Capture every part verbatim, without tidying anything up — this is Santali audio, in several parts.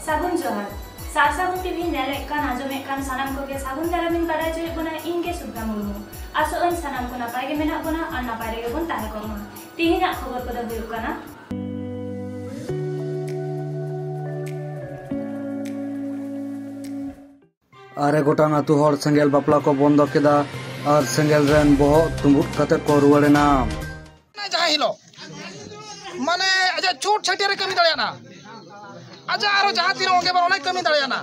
ᱥᱟᱹᱜᱩᱱ ᱡᱚᱦᱟᱨ᱾ ᱥᱟᱨ ᱥᱟᱹᱜᱩᱱ ᱴᱤᱵᱷᱤ ᱧᱮᱞᱮᱫ ᱠᱟᱱ, ᱟᱸᱡᱚᱢᱮᱫ ᱠᱟᱱ ᱥᱟᱱᱟᱢ ᱠᱚᱜᱮ ᱥᱟᱹᱜᱩᱱ ᱫᱟᱨᱟᱢ ᱤᱧ ᱵᱟᱰᱟᱭ ᱦᱚᱪᱚᱭᱮᱫ ᱵᱚᱱᱟ, ᱤᱧ ᱜᱮ ᱥᱩᱵᱷᱟ ᱢᱩᱨᱢᱩ᱾ ᱟᱥᱚᱜ ᱟᱹᱧ ᱥᱟᱱᱟᱢ ᱠᱚ ᱱᱟᱯᱟᱭ ᱜᱮ ᱢᱮᱱᱟᱜ ᱵᱚᱱᱟ ᱟᱨ ᱱᱟᱯᱟᱭ ᱨᱮᱜᱮ ᱵᱚᱱ ᱛᱟᱦᱮᱸ ᱠᱚᱜ ᱢᱟ᱾ ᱛᱮᱦᱮᱧᱟᱜ ᱠᱷᱚᱵᱚᱨ ᱠᱚᱫᱚ ᱦᱩᱭᱩᱜ ᱠᱟᱱᱟ᱾ ᱟᱨᱮ ᱜᱚᱴᱟᱝ ᱟᱹᱛᱩ ᱦᱚᱲ ᱥᱮᱸᱜᱮᱞ ᱵᱟᱯᱞᱟ ᱠᱚ ᱵᱚᱱᱫᱚ ᱠᱮᱫᱟ ᱟᱨ ᱥᱮᱸᱜᱮᱞ ᱨᱮᱱ ᱵᱚᱦᱚᱜ ᱛᱩᱸᱵᱩᱫ ᱠᱟᱛᱮ ᱠᱚ ᱨᱩᱣᱟᱹᱲ ᱮᱱᱟ᱾ ᱡᱟᱦᱟᱸ ᱦᱤᱞᱳᱜ ᱢᱟᱱᱮ ᱟᱡᱟᱜ ᱪᱷᱩᱴ ᱪᱷᱟᱹᱴᱭᱟᱹᱨ ᱨᱮ ᱠᱟᱹᱢᱤ ᱫᱟᱲᱮᱭᱟᱜᱼᱟ, ᱟᱡᱟᱜ ᱟᱨᱚ ᱡᱟᱦᱟᱸ ᱛᱤᱱᱟᱹᱜ ᱚᱸᱜᱮ ᱵᱟᱨ ᱚᱱᱟᱭ ᱠᱟᱹᱢᱤ ᱫᱟᱲᱮᱭᱟᱜᱼᱟ᱾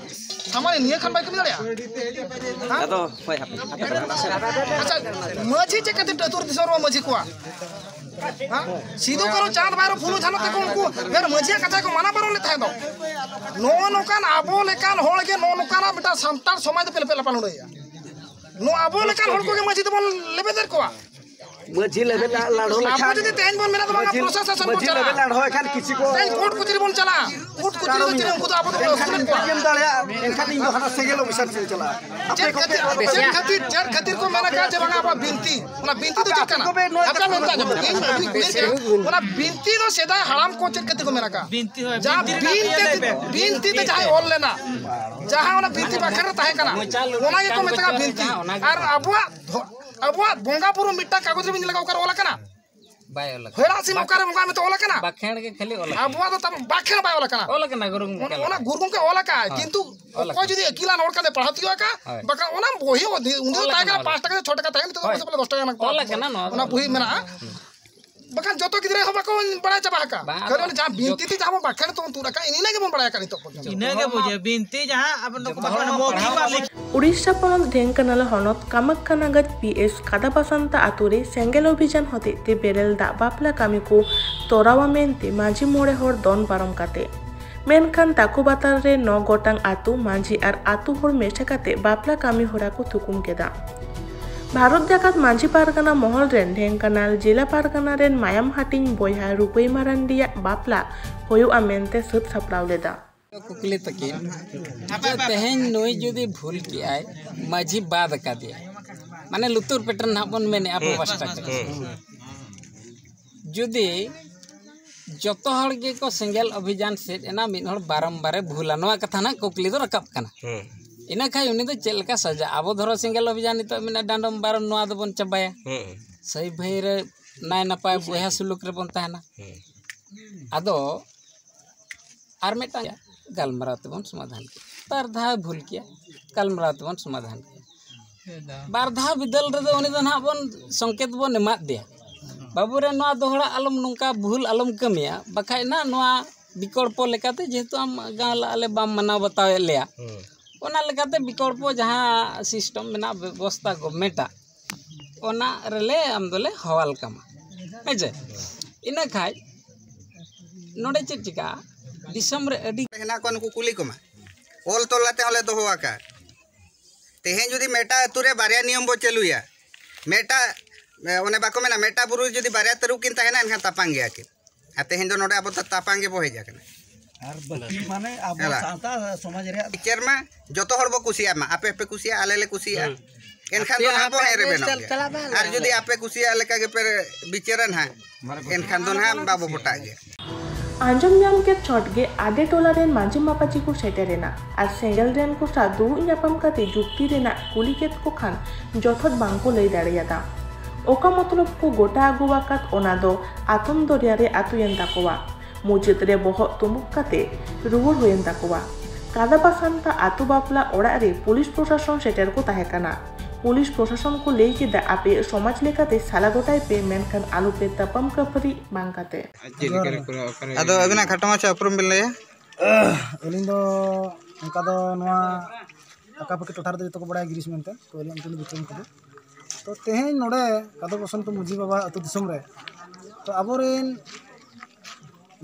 ᱥᱟᱢᱟᱱ ᱱᱤᱭᱟᱹ ᱠᱷᱟᱱ ᱵᱟᱭ ᱠᱟᱹᱢᱤ ᱫᱟᱲᱮᱭᱟᱜᱼᱟ᱾ ᱦᱮᱸ? ᱟᱫᱚ ᱦᱳᱭ, ᱦᱟᱯᱮ, ᱦᱟᱯᱮ, ᱦᱟᱯᱮ, ᱦᱟᱯᱮ᱾ ᱟᱪᱪᱷᱟ, ᱢᱟᱹᱡᱷᱤ ᱪᱮᱫ ᱠᱷᱟᱹᱛᱤᱨ ᱟᱹᱛᱩ ᱫᱤᱥᱚᱢ ᱨᱮ ᱢᱟᱹᱡᱷᱤ ᱠᱚᱣᱟ? ᱦᱮᱸ? ᱥᱤᱫᱩ ᱠᱟᱹᱱᱦᱩ ᱪᱟᱸᱫ ᱵᱷᱟᱭᱨᱳ ᱯᱷᱩᱞᱳ ᱡᱷᱟᱱᱳ ᱛᱮᱠᱚ ᱩᱱᱠᱩ ᱯᱷᱮᱨ ᱢᱟᱹᱡᱷᱤᱭᱟᱜ ᱠᱟᱛᱷᱟ ᱠᱚ ᱢᱟᱱᱟ ᱵᱟᱨᱚᱱ ᱞᱮᱫ ᱛᱟᱦᱮᱸ ᱫᱚ᱾ ᱱᱚᱜᱼᱚ ᱱᱚᱝᱠᱟᱱ ᱟᱵᱚ ᱞᱮᱠᱟᱱ ᱦᱚᱲ ᱜᱮ ᱱᱚᱜᱼᱚ ᱱᱚᱝᱠᱟᱱᱟᱜ ᱢᱤᱫᱴᱟᱝ ᱥᱟᱱᱛᱟᱲ ᱥᱚᱢᱟᱡᱽ ᱫᱚ ᱯᱮ ᱞᱮᱯᱮ ᱞᱟᱯᱟ ᱞᱩᱰᱟᱹᱭᱟ᱾ ᱱᱚᱣᱟ ᱟᱵᱚ ᱞᱮᱠᱟᱱ ᱦᱚᱲ ᱠᱚᱜᱮ ᱢᱟᱹᱡᱷᱤ ᱫᱚᱵᱚᱱ ᱞᱮᱵᱮᱫᱮᱫ ᱠᱚᱣᱟ᱾ ᱢᱟᱹᱡᱷᱤ ᱞᱮᱵᱮᱞ ᱞᱟᱲᱦᱚ ᱟᱵᱚ ᱞᱮᱠᱷᱟᱱ ᱡᱩᱫᱤ ᱛᱮᱦᱮᱧ ᱵᱚᱱ ᱢᱮᱱᱟ ᱫᱚ ᱵᱟᱝᱟ ᱢᱟᱹᱡᱷᱤ, ᱯᱨᱚᱥᱟᱥᱚᱱ ᱵᱚᱱ ᱢᱟᱹᱡᱷᱤ ᱪᱟᱞᱟᱜᱼᱟ᱾ ᱞᱮᱵᱮᱞ ᱞᱟᱲᱦᱚ ᱮᱠᱷᱟᱱ ᱠᱤᱪᱷᱩ ᱠᱚ ᱛᱮᱦᱮᱧ ᱠᱳᱨᱴ ᱠᱚᱪᱟᱹᱨᱤ ᱵᱚᱱ ᱪᱟᱞᱟᱜᱼᱟ, ᱠᱳᱨᱴ ᱠᱚᱪᱟᱹᱨᱤ ᱫᱚ ᱪᱮᱫ ᱩᱱᱠᱩ ᱫᱚ ᱟᱵᱚ ᱫᱚ ᱮᱱᱠᱷᱟᱱ ᱟᱹᱥᱩᱞᱮᱫ ᱠᱚᱣᱟ᱾ ᱮᱢ ᱫᱟᱲᱮᱭᱟᱜᱼᱟ, ᱮᱱᱠᱷᱟᱱ ᱤᱧ ᱫᱚ ᱦᱟᱱᱟ ᱥᱮᱸᱜᱮᱞ ᱚᱯᱷᱤᱥᱟᱨ ᱴᱷᱮᱱ ᱪᱟᱞᱟᱜᱼᱟ᱾ ᱟᱯᱮ ᱪᱮᱫ ᱠᱚᱯᱮ ᱠᱷᱟᱹᱛᱤᱨ, ᱪᱮᱫ ᱠᱷᱟᱹᱛᱤᱨ, ᱪᱮᱫ ᱠᱷᱟᱹᱛᱤᱨ ᱠᱚ ᱢᱮᱱ ᱟᱠᱟᱫ ᱡᱮ ᱵᱟᱝᱟ ᱟᱵᱚᱣᱟᱜ ᱵᱤᱱᱛᱤ, ᱚᱱᱟ ᱵᱤᱱᱛᱤ ᱫᱚ ᱪᱮᱫ ᱠᱟᱱᱟ? ᱟᱯᱮ ᱢᱮᱱ ᱛᱟᱵᱚᱱ ᱯᱮ᱾ ᱤᱧ ᱟᱹᱵᱤᱱ ᱠᱩᱞᱤ ᱠᱮᱫᱟ᱾ ᱚᱱᱟ ᱵᱤᱱᱛᱤ ᱫᱚ ᱥᱮᱫᱟᱭ ᱦᱟᱲᱟᱢ ᱠᱚ ᱪᱮᱫ ᱠᱷᱟᱹᱛᱤᱨ ᱠᱚ ᱢᱮᱱ ᱟᱠᱟᱫ? ᱵᱤᱱᱛᱤ ᱦᱚᱸ, ᱡᱟᱦᱟᱸ ᱵᱤᱱᱛᱤ ᱨᱮᱱᱟᱜ ᱵᱤᱱᱛᱤ, ᱤᱭᱟᱹ ᱞᱟᱹᱭ ᱯᱮ᱾ ᱵᱤᱱᱛᱤ ᱛᱮ ᱡᱟᱦᱟᱸᱭ ᱚᱞ ᱞᱮᱱᱟ, ᱡᱟᱦᱟᱸ ᱚᱱᱟ ᱵᱤᱱᱛᱤ ᱵᱟᱠᱷᱮᱬ ᱨᱮ ᱛᱟᱦᱮᱸ ᱠᱟᱱᱟ, ᱚᱱᱟ ᱜᱮᱠᱚ ᱢᱮᱛᱟᱜᱼᱟ ᱵᱤᱱᱛᱤ᱾ ᱟᱨ ᱟᱵᱚᱣᱟᱜ ᱫᱷᱚ-, ᱟᱵᱚᱣᱟᱜ ᱵᱚᱸᱜᱟ ᱵᱩᱨᱩ ᱢᱤᱫᱴᱟᱝ ᱠᱟᱜᱚᱡᱽ ᱨᱮᱵᱤᱱ ᱧᱮᱞ ᱟᱠᱟᱫᱟ ᱚᱠᱟᱨᱮ ᱚᱞ ᱟᱠᱟᱱᱟ? ᱵᱟᱭ ᱚᱞ ᱟᱠᱟᱱᱟ᱾ ᱦᱚᱭᱲᱟᱜ ᱥᱤᱢ ᱵᱟᱠ-, ᱚᱠᱟᱨᱮ ᱵᱚᱸᱜᱟ ᱢᱮᱱᱛᱮ ᱚᱞ ᱟᱠᱟᱱᱟ? ᱵᱟᱠᱷᱮᱬ ᱜᱮ ᱠᱷᱟᱹᱞᱤ ᱚᱞ ᱟᱠᱟᱱᱟ᱾ ᱟᱵᱚᱣᱟᱜ ᱫᱚ ᱛᱟᱵᱚᱱ ᱵᱟᱠᱷᱮᱬ ᱵᱟᱭ ᱚᱞ ᱟᱠᱟᱱᱟ᱾ ᱚᱞ ᱟᱠᱟᱱᱟ, ᱜᱩᱨᱩ ᱜᱚᱢᱠᱮ ᱚᱱᱟ ᱚᱞ ᱟᱠᱟᱱᱟ᱾ ᱜᱩᱨᱩ ᱜᱚᱢᱠᱮ ᱚᱞ ᱟᱠᱟᱫ, ᱦᱳᱭ᱾ ᱠᱤᱱᱛᱩ ᱚᱞ ᱚᱠᱚᱭ ᱟᱠᱟᱱᱟ᱾ ᱡᱩᱫᱤ ᱟᱹᱠᱤᱞᱟᱱ ᱦᱚᱲ ᱠᱟᱛᱮ ᱯᱟᱲᱦᱟᱣ ᱛᱤᱭᱳᱜ ᱟᱠᱟᱫ, ᱦᱳᱭ᱾ ᱵᱟᱠᱷᱟᱱ ᱚᱱᱟ ᱵᱚᱦᱤ ᱩᱱ ᱫᱤᱱ ᱚᱞ ᱛᱟᱦᱮᱸ ᱟᱠᱟᱱᱟ, ᱠᱟᱱᱟ, ᱚᱞ ᱯᱟᱸᱪ ᱴᱟᱠᱟ ᱥᱮ ᱪᱷᱚ ᱴᱟᱠᱟ ᱛᱟᱦᱮᱸ, ᱱᱤᱛᱚᱜ ᱫᱚ ᱚᱞ ᱯᱟᱥᱮᱡ ᱵᱚᱞᱮ ᱫᱚᱥ ᱴᱟᱠᱟ ᱜᱟᱱ ᱠᱚ ᱚᱞ ᱟᱠᱟᱱᱟ ᱱᱚᱣᱟ ᱫᱚ᱾ ᱚᱱᱟ ᱵᱚᱦᱤ ᱢᱮᱱᱟᱜᱼᱟ᱾ ᱵᱟᱠᱷᱟᱱ ᱡᱚᱛᱚ ᱜᱤᱫᱽᱨᱟᱹ ᱦᱚᱸ ᱵᱟᱠᱚ ᱵᱟᱲᱟᱭ ᱪᱟᱵᱟ ᱟᱠᱟᱫ᱾ ᱵᱟᱝ, ᱠᱷᱟᱹᱞᱤ ᱟᱫᱚ ᱚᱱᱮ ᱡᱟᱦᱟᱸ ᱵᱤᱱᱛᱤ ᱡᱚᱛᱚ ᱛᱮ ᱡᱟᱦᱟᱸ ᱵᱚᱱ ᱵᱟᱠᱷᱮᱬ ᱛᱮᱵᱚᱱ ᱛᱩᱫ ᱟᱠᱟᱫ, ᱤᱱᱟᱹ ᱜᱮᱵᱚᱱ ᱵᱟᱲᱟᱭ ᱟᱠᱟᱫ ᱱᱤᱛᱚᱜ ᱯᱚᱨᱡᱚᱱᱛᱚ᱾ ᱤᱱᱟᱹ ᱜᱮ ᱵᱩᱡᱷᱟᱹᱣ, ᱵᱤᱱᱛᱤ ᱡᱟᱦᱟᱸ ᱟᱵᱚ ᱱᱩᱠᱩ ᱡᱚᱛᱚ ᱦᱚᱲ ᱢᱚᱜᱽ ᱯᱟᱲᱦᱟᱣ ᱜᱮ ᱵᱟᱝ ᱞᱮᱠᱷᱟᱱ᱾ ᱩᱲᱤᱥᱥᱟ ᱯᱚᱱᱚᱛ ᱰᱷᱮᱝᱠᱟᱱᱟᱞ ᱦᱚᱱᱚᱛ ᱠᱟᱢᱟᱠᱠᱷᱟᱱᱟᱜᱟᱡ ᱯᱤ ᱮᱥ ᱠᱟᱫᱟᱯᱟᱥᱟᱱᱛᱟ ᱟᱛᱳ ᱨᱮ ᱥᱮᱸᱜᱮᱞ ᱚᱵᱷᱤᱡᱟᱱ ᱦᱚᱛᱮᱡ ᱛᱮ ᱵᱮᱨᱮᱞ ᱫᱟᱜ ᱵᱟᱯᱞᱟ ᱠᱟᱹᱢᱤ ᱠᱚ ᱛᱚᱨᱟᱣᱟ ᱢᱮᱱᱛᱮ ᱢᱟᱹᱡᱷᱤ ᱢᱚᱬᱮ ᱦᱚᱲ ᱫᱚᱱ ᱯᱟᱨᱚᱢ ᱠᱟᱛᱮ᱾ ᱢᱮᱱᱠᱷᱟᱱ ᱛᱟᱠᱩᱵᱟᱛᱟᱞ ᱨᱮ ᱱᱚ ᱜᱚᱴᱟᱝ ᱟᱛᱳ ᱢᱟᱹᱡᱷᱤ ᱟᱨ ᱟᱛᱳ ᱦᱚᱲ ᱢᱮᱥᱟ ᱠᱟᱛᱮ ᱵᱟᱯᱞᱟ ᱠᱟᱹᱢᱤ ᱦᱚᱨᱟ ᱠᱚ ᱛᱷᱩᱠᱩᱢ ᱠᱮᱫᱟ᱾ ᱵᱷᱟᱨᱚᱛ ᱡᱟᱠᱟᱛ ᱢᱟᱹᱡᱷᱤ ᱯᱟᱨᱜᱟᱱᱟ ᱢᱚᱦᱚᱞ ᱨᱮᱱ ᱰᱷᱮᱝᱠᱟᱱᱟᱞ ᱡᱮᱞᱟ ᱯᱟᱨᱜᱟᱱᱟ ᱨᱮᱱ ᱢᱟᱭᱟᱢ ᱦᱟᱹᱴᱤᱧ ᱵᱚᱭᱦᱟ ᱨᱩᱯᱟᱹᱭ ᱢᱟᱨᱟᱱᱰᱤᱭᱟᱜ ᱵᱟᱯᱞᱟ ᱦᱩᱭᱩᱜᱼᱟ ᱢᱮᱱᱛᱮ ᱥᱟᱹᱛ ᱥᱟᱯᱲᱟᱣ ᱞᱮᱫᱟ᱾ ᱠᱩᱠᱞᱤ ᱛᱟᱹᱠᱤᱱ ᱡᱮ ᱛᱮᱦᱮᱧ ᱱᱩᱭ ᱡᱩᱫᱤ ᱵᱷᱩᱞ ᱠᱮᱜᱼᱟᱭ, ᱢᱟᱹᱡᱷᱤ ᱵᱟᱫ ᱟᱠᱟᱫᱮᱭᱟ, ᱢᱟᱱᱮ ᱞᱩᱛᱩᱨ ᱯᱮᱴᱮᱨ ᱱᱟᱦᱟᱜ ᱵᱚᱱ ᱢᱮᱱᱮᱫᱼᱟ ᱟᱵᱚ ᱯᱟᱥᱴᱟ ᱠᱷᱚᱱ᱾ ᱡᱩᱫᱤ ᱡᱚᱛᱚ ᱦᱚᱲ ᱜᱮᱠᱚ ᱥᱮᱸᱜᱮᱞ ᱚᱵᱷᱤᱡᱟᱱ ᱥᱮᱫ ᱮᱱᱟ, ᱢᱤᱫ ᱦᱚᱲ ᱵᱟᱨᱚᱢᱵᱟᱨᱮ ᱵᱷᱩᱞᱟ, ᱱᱚᱣᱟ ᱠᱟᱛᱷᱟ ᱱᱟᱜ ᱠᱩᱠᱞᱤ ᱫᱚ ᱨᱟᱠᱟᱵ ᱠᱟᱱᱟ᱾ ᱦᱮᱸ᱾ ᱤᱱᱟᱹ ᱠᱷᱟᱱ ᱩᱱᱤ ᱫᱚ ᱪᱮᱫ ᱞᱮᱠᱟ ᱥᱟᱡᱟ? ᱟᱵᱚ ᱫᱷᱚᱨᱚ ᱥᱮᱸᱜᱮᱞ ᱚᱵᱷᱤᱡᱟᱱ ᱱᱤᱛᱚᱜ ᱢᱮᱱᱟᱜᱼᱟ, ᱰᱟᱸᱰᱚᱢ ᱵᱟᱨᱚᱢ ᱱᱚᱣᱟ ᱫᱚᱵᱚᱱ ᱪᱟᱵᱟᱭᱟ᱾ ᱦᱮᱸ᱾ ᱥᱟᱹᱭ ᱵᱷᱟᱹᱭ ᱨᱮ ᱱᱟᱭ ᱱᱟᱯᱟᱭ ᱵᱚᱭᱦᱟ ᱥᱩᱞᱩᱠ ᱨᱮᱵᱚᱱ ᱛᱟᱦᱮᱱᱟ᱾ ᱦᱮᱸ᱾ ᱟᱫᱚ ᱟᱨ ᱢᱤᱫᱴᱟᱝ ᱜᱟᱞᱢᱟᱨᱟᱣ ᱛᱮᱵᱚᱱ ᱥᱚᱢᱟᱫᱷᱟᱱ ᱠᱮᱭᱟ᱾ ᱵᱟᱨ ᱫᱷᱟᱣ ᱵᱷᱩᱞ ᱠᱮᱭᱟ, ᱜᱟᱞᱢᱟᱨᱟᱣ ᱛᱮᱵᱚᱱ ᱥᱚᱢᱟᱫᱷᱟᱱ ᱠᱮᱭᱟ᱾ ᱵᱟᱨ ᱫᱷᱟᱣ ᱵᱤᱫᱟᱹᱞ ᱨᱮᱫᱚ ᱩᱱᱤ ᱫᱚ ᱱᱟᱦᱟᱜ ᱵᱚᱱ ᱥᱚᱝᱠᱮᱛ ᱵᱚᱱ ᱮᱢᱟᱫ ᱫᱮᱭᱟ, "ᱵᱟᱹᱵᱩ ᱨᱮ, ᱱᱚᱣᱟ ᱫᱚᱦᱲᱟ ᱟᱞᱚᱢ, ᱱᱚᱝᱠᱟ ᱵᱷᱩᱞ ᱟᱞᱚᱢ ᱠᱟᱹᱢᱤᱭᱟ, ᱵᱟᱠᱷᱟᱡ ᱱᱟᱜ ᱱᱚᱣᱟ ᱵᱤᱠᱚᱞᱯᱚ ᱞᱮᱠᱟᱛᱮ, ᱡᱮᱦᱮᱛᱩ ᱟᱢ ᱜᱟᱶᱞᱟ ᱟᱞᱮ ᱵᱟᱢ ᱢᱟᱱᱟᱣ ᱵᱟᱛᱟᱣᱮᱫ ᱞᱮᱭᱟ, ᱦᱩᱸ᱾ ᱚᱱᱟ ᱞᱮᱠᱟᱛᱮ ᱵᱤᱠᱚᱞᱯᱚ ᱡᱟᱦᱟᱸ ᱥᱤᱥᱴᱮᱢ ᱢᱮᱱᱟᱜᱼᱟ, ᱵᱮᱵᱚᱥᱛᱷᱟ ᱜᱚᱵᱷᱢᱮᱱᱴᱟᱜ, ᱚᱱᱟ ᱨᱮᱞᱮ ᱟᱢ ᱫᱚᱞᱮ ᱦᱟᱣᱟᱞ ᱠᱟᱢᱟ", ᱦᱮᱸ ᱪᱮ? ᱤᱱᱟᱹ ᱠᱷᱟᱡ ᱱᱚᱰᱮ ᱪᱮᱫ ᱪᱤᱠᱟᱹᱜᱼᱟ? ᱫᱤᱥᱚᱢ ᱨᱮ ᱟᱹᱰᱤ ᱦᱮᱱᱟᱜ ᱠᱚᱣᱟ, ᱱᱩᱠᱩ ᱠᱩᱞᱤ ᱠᱚᱢᱟ᱾ ᱚᱞ ᱛᱚᱞ ᱠᱟᱛᱮ ᱦᱚᱸᱞᱮ ᱫᱚᱦᱚ ᱟᱠᱟᱫ᱾ ᱛᱮᱦᱮᱧ ᱡᱩᱫᱤ ᱢᱤᱫᱴᱟᱝ ᱟᱹᱛᱩ ᱨᱮ ᱵᱟᱨᱭᱟ ᱱᱤᱭᱚᱢ ᱵᱚ ᱪᱟᱹᱞᱩᱭᱟ, ᱢᱤᱫᱴᱟᱝ, ᱮ, ᱚᱱᱮ ᱵᱟᱠᱚ ᱢᱮᱱᱟ, ᱢᱤᱫᱴᱟᱝ ᱵᱩᱨᱩ ᱨᱮ ᱡᱩᱫᱤ ᱵᱟᱨᱭᱟ ᱛᱟᱹᱨᱩᱵ ᱠᱤᱱ ᱛᱟᱦᱮᱱᱟ, ᱮᱱᱠᱷᱟᱱ ᱛᱟᱯᱟᱝ ᱜᱮᱭᱟ ᱠᱤᱱ᱾ ᱟᱨ ᱛᱮᱦᱮᱧ ᱫᱚ ᱱᱚᱰᱮ ᱟᱵᱚ ᱫᱚ ᱛᱟᱯᱟᱝ ᱜᱮᱵᱚ ᱦᱮᱡ ᱟᱠᱟᱱᱟ᱾ ᱟᱨ ᱵᱟᱹᱠᱤ ᱢᱟᱱᱮ ᱟᱵᱚ ᱦᱮᱸ᱾ ᱥᱟᱶᱛᱟ ᱥᱚᱢᱟᱡᱽ ᱨᱮᱭᱟᱜ ᱵᱤᱪᱟᱹᱨ ᱢᱟ ᱡᱚᱛᱚ ᱦᱚᱲ ᱵᱚ ᱠᱩᱥᱤᱭᱟᱜ ᱢᱟ, ᱟᱯᱮ ᱯᱮ ᱠᱩᱥᱤᱭᱟᱜᱼᱟ, ᱟᱞᱮ ᱞᱮ ᱠᱩᱥᱤᱭᱟᱜᱼᱟ, ᱦᱩᱸ᱾ ᱮᱱᱠᱷᱟᱱ ᱫᱚ ᱱᱟᱦᱟᱜ ᱵᱚ ᱦᱮᱡ ᱨᱮᱵᱮᱱᱚᱜ ᱜᱮᱭᱟ᱾ ᱟᱨ ᱡᱩᱫᱤ ᱟᱯᱮ ᱠᱩᱥᱤᱭᱟᱜ ᱞᱮᱠᱟ ᱜᱮᱯᱮ ᱵᱤᱪᱟᱹᱨᱟ ᱱᱟᱦᱟᱜ, ᱮᱱᱠᱷᱟᱱ ᱫᱚ ᱱᱟᱦᱟᱜ ᱵᱟᱵᱚ ᱯᱚᱴᱟᱜ ᱜᱮᱭᱟ᱾ ᱟᱸᱡᱚᱢ ᱧᱟᱢ ᱠᱮᱫ ᱪᱷᱚᱴ ᱜᱮ ᱟᱰᱮ ᱴᱚᱞᱟ ᱨᱮᱱ ᱢᱟᱹᱡᱷᱤ ᱢᱟᱯᱟᱡᱤ ᱠᱚ ᱥᱮᱴᱮᱨ ᱮᱱᱟ ᱟᱨ ᱥᱮᱸᱜᱮᱞ ᱨᱮᱱ ᱠᱚ ᱥᱟᱶ ᱫᱩᱲᱩᱵ ᱧᱟᱯᱟᱢ ᱠᱟᱛᱮ ᱡᱩᱠᱛᱤ ᱨᱮᱱᱟᱜ ᱠᱩᱞᱤ ᱠᱮᱫ ᱠᱚ ᱠᱷᱟᱱ ᱡᱚᱛᱷᱚᱛ ᱵᱟᱝ ᱠᱚ ᱞᱟᱹᱭ ᱫᱟᱲᱮᱭᱟᱫᱟ᱾ ᱚᱠᱟ ᱢᱚᱛᱞᱚᱵ ᱠᱚ ᱜᱚᱴᱟ ᱟᱹᱜᱩ ᱟᱠᱟᱫ, ᱚᱱᱟ ᱫᱚ ᱟᱛᱚᱢ ᱫᱚᱨᱭᱟ ᱨᱮ ᱟᱹᱛᱩᱭᱮᱱ ᱛᱟᱠᱚᱣᱟ᱾ ᱢᱩᱪᱟᱹᱫ ᱨᱮ ᱵᱚᱦᱚᱜ ᱛᱩᱢᱵᱩᱜ ᱠᱟᱛᱮ ᱨᱩᱣᱟᱹᱲ ᱦᱩᱭᱮᱱ ᱛᱟᱠᱚᱣᱟ᱾ ᱠᱟᱫᱟᱯᱟ ᱥᱟᱱᱛᱟ ᱟᱹᱛᱩ ᱵᱟᱯᱞᱟ ᱚᱲᱟᱜ ᱨᱮ ᱯᱩᱞᱤᱥ ᱯᱨᱚᱥᱟᱥᱚᱱ ᱥᱮᱴᱮᱨ ᱠᱚ ᱛᱟᱦᱮᱸ ᱠᱟᱱᱟ᱾ ᱯᱩᱞᱤᱥ ᱯᱨᱚᱥᱟᱥᱚᱱ ᱠᱚ ᱞᱟᱹᱭ ᱠᱮᱫᱟ, "ᱟᱯᱮᱭᱟᱜ ᱥᱚᱢᱟᱡᱽ ᱞᱮᱠᱟᱛᱮ ᱥᱟᱞᱟ ᱜᱚᱴᱟᱭ ᱯᱮ, ᱢᱮᱱᱠᱷᱟᱱ ᱟᱞᱚᱯᱮ ᱛᱟᱯᱟᱢ ᱠᱷᱟᱹᱯᱟᱹᱨᱤ ᱵᱟᱝ ᱠᱟᱛᱮ᱾" ᱟᱫᱚ ᱟᱹᱵᱤᱱᱟᱜ ᱠᱷᱟᱴᱚ ᱢᱟᱪᱷᱟ ᱩᱯᱨᱩᱢ ᱵᱤᱱ ᱞᱟᱹᱭᱟ? ᱟᱹᱞᱤᱧ ᱫᱚ ᱚᱱᱠᱟ ᱫᱚ ᱱᱚᱣᱟ ᱯᱟᱠᱟᱯᱟᱠᱤ ᱴᱚᱴᱷᱟ ᱨᱮᱫᱚ ᱡᱚᱛᱚ ᱠᱚ ᱵᱟᱲᱟᱭᱟ ᱜᱤᱨᱤᱥ ᱢᱮᱱᱛᱮ, ᱛᱚ ᱟᱹᱞᱤᱧᱟᱜ ᱧᱩᱛᱩᱢ ᱫᱚ ᱵᱤᱠᱨᱚᱢ ᱴᱩᱰᱩ᱾ ᱛᱚ ᱛᱮᱦᱮᱧ ᱱᱚᱰᱮ ᱠᱟᱫᱚ ᱵᱚᱥᱚᱱᱛᱚ ᱢᱟᱹᱡᱷᱤ ᱵᱟᱵᱟ ᱟᱹᱛᱩ ᱫᱤᱥᱚᱢ ᱨᱮ, ᱛᱚ ᱟᱵᱚᱨᱮᱱ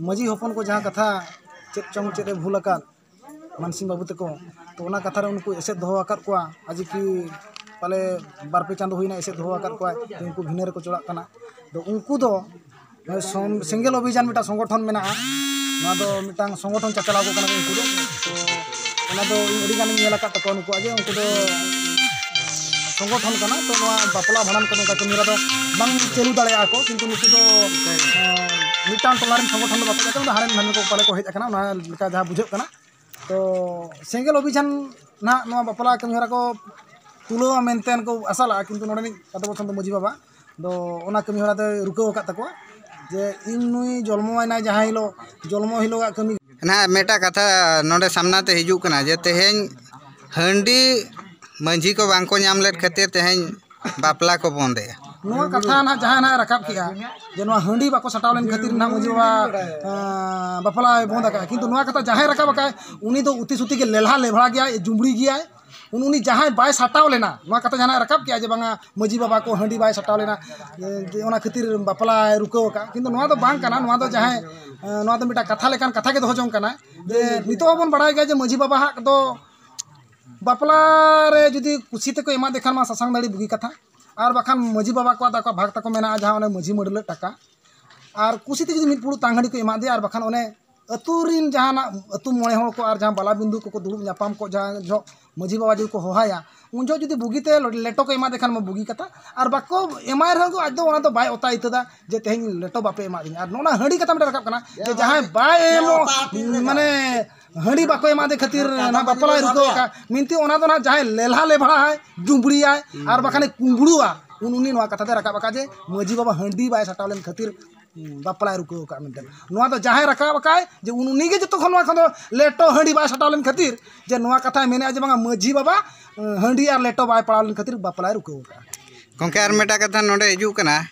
ᱢᱟᱹᱡᱷᱤ ᱦᱚᱯᱚᱱ ᱠᱚ ᱡᱟᱦᱟᱸ ᱠᱟᱛᱷᱟ ᱪᱮᱫ ᱪᱚᱝ ᱪᱮᱫ ᱮ ᱵᱷᱩᱞ ᱟᱠᱟᱫ ᱢᱟᱱᱥᱤᱝ ᱵᱟᱹᱵᱩ ᱛᱟᱠᱚ, ᱛᱚ ᱚᱱᱟ ᱠᱟᱛᱷᱟ ᱨᱮ ᱩᱱᱠᱩ ᱮᱥᱮᱫ ᱫᱚᱦᱚ ᱟᱠᱟᱫ ᱠᱚᱣᱟ, ᱟᱡᱮ ᱠᱤ ᱯᱟᱞᱮ ᱵᱟᱨ ᱯᱮ ᱪᱟᱸᱫᱚ ᱦᱩᱭᱱᱟ ᱮᱥᱮᱫ ᱫᱚᱦᱚ ᱟᱠᱟᱫ ᱠᱚᱣᱟ, ᱛᱚ ᱩᱱᱠᱩ ᱵᱷᱤᱱᱟᱹ ᱨᱮᱠᱚ ᱪᱟᱞᱟᱜ ᱠᱟᱱᱟ᱾ ᱛᱚ ᱩᱱᱠᱩ ᱫᱚ ᱱᱚᱜᱼᱚᱭ ᱥᱚᱝ-, ᱥᱮᱸᱜᱮᱞ ᱚᱵᱷᱤᱡᱟᱱ ᱢᱤᱫᱴᱟᱝ ᱥᱚᱝᱜᱚᱴᱷᱚᱱ ᱢᱮᱱᱟᱜᱼᱟ, ᱱᱚᱣᱟ ᱫᱚ ᱢᱤᱫᱴᱟᱝ ᱥᱚᱝᱜᱚᱴᱷᱚᱱ ᱪᱟᱪᱟᱞᱟᱣ ᱠᱚ ᱠᱟᱱᱟ ᱠᱚ ᱩᱱᱠᱩ ᱫᱚ᱾ ᱛᱚ ᱚᱱᱟ ᱫᱚ ᱤᱧ ᱟᱹᱰᱤ ᱜᱟᱱᱤᱧ ᱧᱮᱞ ᱟᱠᱟᱫ ᱛᱟᱠᱚᱣᱟ ᱱᱩᱠᱩᱣᱟᱜ, ᱡᱮ ᱩᱱᱠᱩ ᱫᱚ ᱥᱚᱝᱜᱚᱴᱷᱚᱱ ᱠᱟᱱᱟ, ᱛᱚ ᱱᱚᱣᱟ ᱵᱟᱯᱞᱟ ᱵᱷᱟᱸᱰᱟᱱ ᱠᱚ ᱱᱚᱝᱠᱟ ᱠᱟᱹᱢᱤ ᱦᱚᱨᱟ ᱫᱚ ᱵᱟᱝ ᱪᱟᱹᱞᱩ ᱫᱟᱲᱮᱭᱟᱜᱼᱟ ᱠᱚ, ᱠᱤᱱᱛᱩ ᱱᱩᱠᱩ ᱫᱚ, ᱮᱸ, ᱢᱤᱫᱴᱟᱝ ᱴᱚᱞᱟ ᱨᱮᱱ ᱥᱚᱝᱜᱚᱴᱷᱚᱱ ᱫᱚ ᱵᱟᱠᱚ ᱪᱟᱞᱟᱜ ᱠᱟᱱᱟ, ᱦᱟᱸᱰᱮ ᱦᱟᱸᱰᱮ ᱠᱚ ᱯᱟᱞᱮ ᱠᱚ ᱦᱮᱡ ᱟᱠᱟᱱᱟ, ᱚᱱᱟ ᱞᱮᱠᱟ ᱡᱟᱦᱟᱸ ᱵᱩᱡᱷᱟᱹᱜ ᱠᱟᱱᱟ᱾ ᱛᱚ ᱥᱮᱸᱜᱮᱞ ᱚᱵᱷᱤᱡᱟᱱ ᱱᱟᱦᱟᱜ ᱱᱚᱣᱟ ᱵᱟᱯᱞᱟ ᱠᱟᱹᱢᱤ ᱦᱚᱨᱟ ᱠᱚ ᱛᱩᱞᱟᱹᱣᱟ ᱢᱮᱱᱛᱮ ᱠᱚ ᱟᱥᱟ ᱞᱟᱜᱼᱟ, ᱠᱤᱱᱛᱩ ᱱᱚᱰᱮᱱᱤᱡ ᱟᱛᱳ ᱵᱟᱥᱤᱱᱫᱟ ᱢᱟᱹᱡᱷᱤ ᱵᱟᱵᱟ ᱫᱚ ᱚᱱᱟ ᱠᱟᱹᱢᱤ ᱦᱚᱨᱟ ᱫᱚᱭ ᱨᱩᱠᱟᱹᱣ ᱟᱠᱟᱫ ᱛᱟᱠᱚᱣᱟ ᱡᱮ ᱤᱧ ᱱᱩᱭ ᱡᱚᱞᱢᱚᱭᱮᱱᱟᱭ ᱡᱟᱦᱟᱸ ᱦᱤᱞᱳᱜ, ᱡᱚᱞᱢᱚ ᱦᱤᱞᱳᱜᱟᱜ ᱠᱟᱹᱢᱤ᱾ ᱱᱟᱦᱟᱜ ᱢᱤᱫᱴᱟᱜ ᱠᱟᱛᱷᱟ ᱱᱚᱰᱮ ᱥᱟᱢᱱᱟ ᱛᱮ ᱦᱤᱡᱩᱜ ᱠᱟᱱᱟ ᱡᱮ ᱛᱮᱦᱮᱧ ᱦᱟᱺᱰᱤ ᱢᱟᱹᱡᱷᱤ ᱠᱚ ᱵᱟᱝ ᱠᱚ ᱧᱟᱢ ᱞᱮᱫ ᱠᱷᱟᱹᱛᱤᱨ ᱛᱮᱦᱮᱧ ᱵᱟᱯᱞᱟ ᱠᱚ ᱵᱚᱱᱫᱮᱜᱼᱟ᱾ ᱱᱚᱣᱟ ᱠᱟᱛᱷᱟ ᱱᱟᱦᱟᱜ ᱡᱟᱦᱟᱸᱭ ᱱᱟᱦᱟᱜ ᱨᱟᱠᱟᱵ ᱠᱮᱜᱼᱟ ᱡᱮ ᱱᱚᱣᱟ ᱦᱟᱺᱰᱤ ᱵᱟᱠᱚ ᱥᱟᱴᱟᱣ ᱞᱮᱱ ᱠᱷᱟᱹᱛᱤᱨ ᱱᱟᱦᱟᱜ ᱢᱟᱹᱡᱷᱤ ᱵᱟᱵᱟ, ᱟᱸ, ᱵᱟᱯᱞᱟᱭ ᱵᱚᱱᱫ ᱟᱠᱟᱫᱼᱟ, ᱠᱤᱱᱛᱩ ᱱᱚᱣᱟ ᱠᱟᱛᱷᱟ ᱡᱟᱦᱟᱸᱭ ᱨᱟᱠᱟᱵ ᱟᱠᱟᱫ ᱩᱱᱤ ᱫᱚ ᱩᱛᱤ ᱥᱩᱛᱤ ᱜᱮ ᱞᱮᱞᱦᱟ ᱞᱮᱵᱷᱲᱟ ᱜᱮᱭᱟᱭ, ᱡᱩᱢᱲᱤ ᱜᱮᱭᱟᱭ᱾ ᱩᱱ ᱩᱱᱤ ᱡᱟᱦᱟᱸᱭ ᱵᱟᱭ ᱥᱟᱴᱟᱣ ᱞᱮᱱᱟ, ᱱᱚᱣᱟ ᱠᱟᱛᱷᱟ ᱡᱟᱦᱟᱸᱭ ᱨᱟᱠᱟᱵ ᱠᱮᱜᱼᱟ ᱡᱮ ᱵᱟᱝᱟ ᱢᱟᱹᱡᱷᱤ ᱵᱟᱵᱟ ᱠᱚ ᱦᱟᱺᱰᱤ ᱵᱟᱭ ᱥᱟᱴᱟᱣ ᱞᱮᱱᱟ, ᱡᱮ ᱚᱱᱟ ᱠᱷᱟᱹᱛᱤᱨ ᱵᱟᱯᱞᱟᱭ ᱨᱩᱠᱟᱹᱣ ᱟᱠᱟᱫᱼᱟ, ᱠᱤᱱᱛᱩ ᱱᱚᱣᱟ ᱫᱚ ᱵᱟᱝ ᱠᱟᱱᱟ᱾ ᱱᱚᱣᱟ ᱫᱚ ᱡᱟᱦᱟᱸᱭ, ᱟᱸ, ᱱᱚᱣᱟ ᱫᱚ ᱢᱤᱫᱴᱟᱝ ᱠᱟᱛᱷᱟ ᱞᱮᱠᱟᱱ ᱠᱟᱛᱷᱟ ᱜᱮ ᱫᱚᱦᱚ ᱡᱚᱝ ᱠᱟᱱᱟ ᱡᱮ ᱱᱤᱛᱚᱜ ᱦᱚᱸᱵᱚᱱ ᱵᱟᱲᱟᱭ ᱜᱮᱭᱟ ᱡᱮ ᱢᱟᱹᱡᱷᱤ ᱵᱟᱵᱟ ᱦᱟᱜ ᱫᱚ ᱵᱟᱯᱞᱟ ᱨᱮ ᱡᱩᱫᱤ ᱠᱩᱥᱤ ᱛᱮᱠᱚ ᱮᱢᱟᱫᱮ ᱠᱷᱟᱱ ᱢᱟ ᱥᱟᱥᱟᱝ ᱫᱟᱲᱤ ᱵᱩᱜᱤ ᱠᱟᱛᱷᱟ, ᱟᱨ ᱵᱟᱠᱷᱟᱱ ᱢᱟᱹᱡᱷᱤ ᱵᱟᱵᱟ ᱠᱚᱣᱟᱜ ᱫᱚ ᱟᱠᱚᱣᱟᱜ ᱵᱷᱟᱜᱽ ᱛᱟᱠᱚ ᱢᱮᱱᱟᱜᱼᱟ, ᱡᱟᱦᱟᱸ ᱚᱱᱮ ᱢᱟᱹᱡᱷᱤ ᱢᱟᱹᱰᱞᱟᱹᱜ ᱴᱟᱠᱟ᱾ ᱟᱨ ᱠᱩᱥᱤ ᱛᱮ ᱡᱩᱫᱤ ᱢᱤᱫ ᱯᱷᱩᱲᱩᱜ ᱛᱟᱝ ᱦᱟᱺᱰᱤ ᱠᱚ ᱮᱢᱟᱫᱮᱭᱟ, ᱟᱨ ᱵᱟᱠᱷᱟᱱ ᱚᱱᱮ ᱟᱹᱛᱩ ᱨᱤᱱ ᱡᱟᱦᱟᱱᱟᱜ ᱟᱹᱛᱩ ᱢᱚᱬᱮ ᱦᱚᱲ ᱠᱚ ᱟᱨ ᱡᱟᱦᱟᱸ ᱵᱟᱞᱟ ᱵᱤᱱᱫᱩ ᱠᱚᱠᱚ ᱫᱩᱲᱩᱵ ᱧᱟᱯᱟᱢ ᱠᱚ ᱡᱟᱦᱟᱸ ᱡᱚᱦᱚᱜ ᱢᱟᱹᱡᱷᱤ ᱵᱟᱵᱟ ᱡᱩᱫᱤ ᱠᱚ ᱦᱚᱦᱟᱭᱟ, ᱩᱱ ᱡᱚᱦᱚᱜ ᱡᱩᱫᱤ ᱵᱩᱜᱤᱛᱮ ᱞᱮᱴᱚ ᱠᱚ ᱮᱢᱟᱫᱮ ᱠᱷᱟᱱ ᱢᱟ ᱵᱩᱜᱤ ᱠᱟᱛᱷᱟ, ᱟᱨ ᱵᱟᱠᱚ ᱮᱢᱟᱭ ᱨᱮᱦᱚᱸ ᱠᱚ ᱟᱡ ᱫᱚ ᱚᱱᱟ ᱫᱚ ᱵᱟᱭ ᱚᱛᱟ ᱤᱛᱟᱹᱫᱟ ᱡᱮ ᱛᱮᱦᱮᱧ ᱞᱮᱴᱚ ᱵᱟᱯᱮ ᱮᱢᱟᱫᱤᱧᱟ᱾ ᱟᱨ ᱱᱚᱜᱼᱚ ᱱᱟ ᱦᱟᱺᱰᱤ ᱠᱟᱛᱷᱟ ᱢᱤᱫᱴᱮᱱ ᱨᱟᱠᱟᱵ ᱠᱟᱱᱟ ᱡᱮ ᱡᱟᱦᱟᱸᱭ ᱵᱟᱭ ᱮᱢᱚᱜ, ᱢᱟᱱᱮ ᱦᱟᱺᱰᱤ ᱵᱟᱠᱚ ᱮᱢᱟᱫᱮ ᱠᱷᱟᱹᱛᱤᱨ ᱱᱟᱦᱟᱜ ᱵᱟᱯᱞᱟᱭ ᱨᱩᱠᱟᱹᱣ ᱟᱠᱟᱫ, ᱢᱮᱱᱛᱮ ᱚᱱᱟ ᱫᱚ ᱱᱟᱦᱟᱜ ᱡᱟᱦᱟᱸᱭ ᱞᱮᱞᱦᱟ ᱞᱮᱵᱷᱲᱟᱭ, ᱡᱩᱢᱵᱽᱲᱤᱭᱟᱭ, ᱟᱨ ᱵᱟᱠᱷᱟᱱᱮ ᱠᱩᱢᱵᱽᱲᱩᱣᱟ, ᱩᱱ ᱩᱱᱤ ᱱᱚᱣᱟ ᱠᱟᱛᱷᱟ ᱫᱚᱭ ᱨᱟᱠᱟᱵ ᱟᱠᱟᱫ ᱡᱮ ᱢᱟᱹᱡᱷᱤ ᱵᱟᱵᱟ ᱦᱟᱺᱰᱤ ᱵᱟᱭ ᱥᱟᱴᱟᱣ ᱞᱮᱱ ᱠᱷᱟᱹᱛᱤᱨ, ᱦᱩᱸ, ᱵᱟᱯᱞᱟᱭ ᱨᱩᱠᱟᱹᱣ ᱟᱠᱟᱫ ᱢᱮᱱᱛᱮ᱾ ᱱᱚᱣᱟ ᱫᱚ ᱡᱟᱦᱟᱸᱭ ᱨᱟᱠᱟᱵ ᱟᱠᱟᱫ ᱡᱮ ᱩᱱ ᱩᱱᱤ ᱜᱮ ᱡᱚᱛᱚ ᱠᱷᱚᱱ ᱱᱚᱣᱟ ᱠᱷᱚᱱ ᱫᱚ ᱞᱮᱴᱚ ᱦᱟᱺᱰᱤ ᱵᱟᱭ ᱥᱟᱴᱟᱣ ᱞᱮᱱ ᱠᱷᱟᱹᱛᱤᱨ ᱡᱮ ᱱᱚᱣᱟ ᱠᱟᱛᱷᱟᱭ ᱢᱮᱱᱮᱫᱼᱟ ᱡᱮ ᱵᱟᱝᱟ ᱢᱟᱹᱡᱷᱤ ᱵᱟᱵᱟ, ᱦᱩᱸ, ᱦᱟᱺᱰᱤ ᱟᱨ ᱞᱮᱴᱚ ᱵᱟᱭ ᱯᱟᱲᱟᱣ ᱞᱮᱱ ᱠᱷᱟᱹᱛᱤᱨ ᱵᱟᱯᱞᱟᱭ ᱨᱩᱠᱟᱹᱣ ᱟᱠᱟᱫᱼᱟ᱾ ᱜᱚᱢᱠᱮ, ᱟᱨ ᱢᱤᱫᱴᱟᱝ ᱠᱟᱛᱷᱟ ᱱᱚᱰᱮ ᱦᱤᱡᱩᱜ ᱠᱟᱱᱟ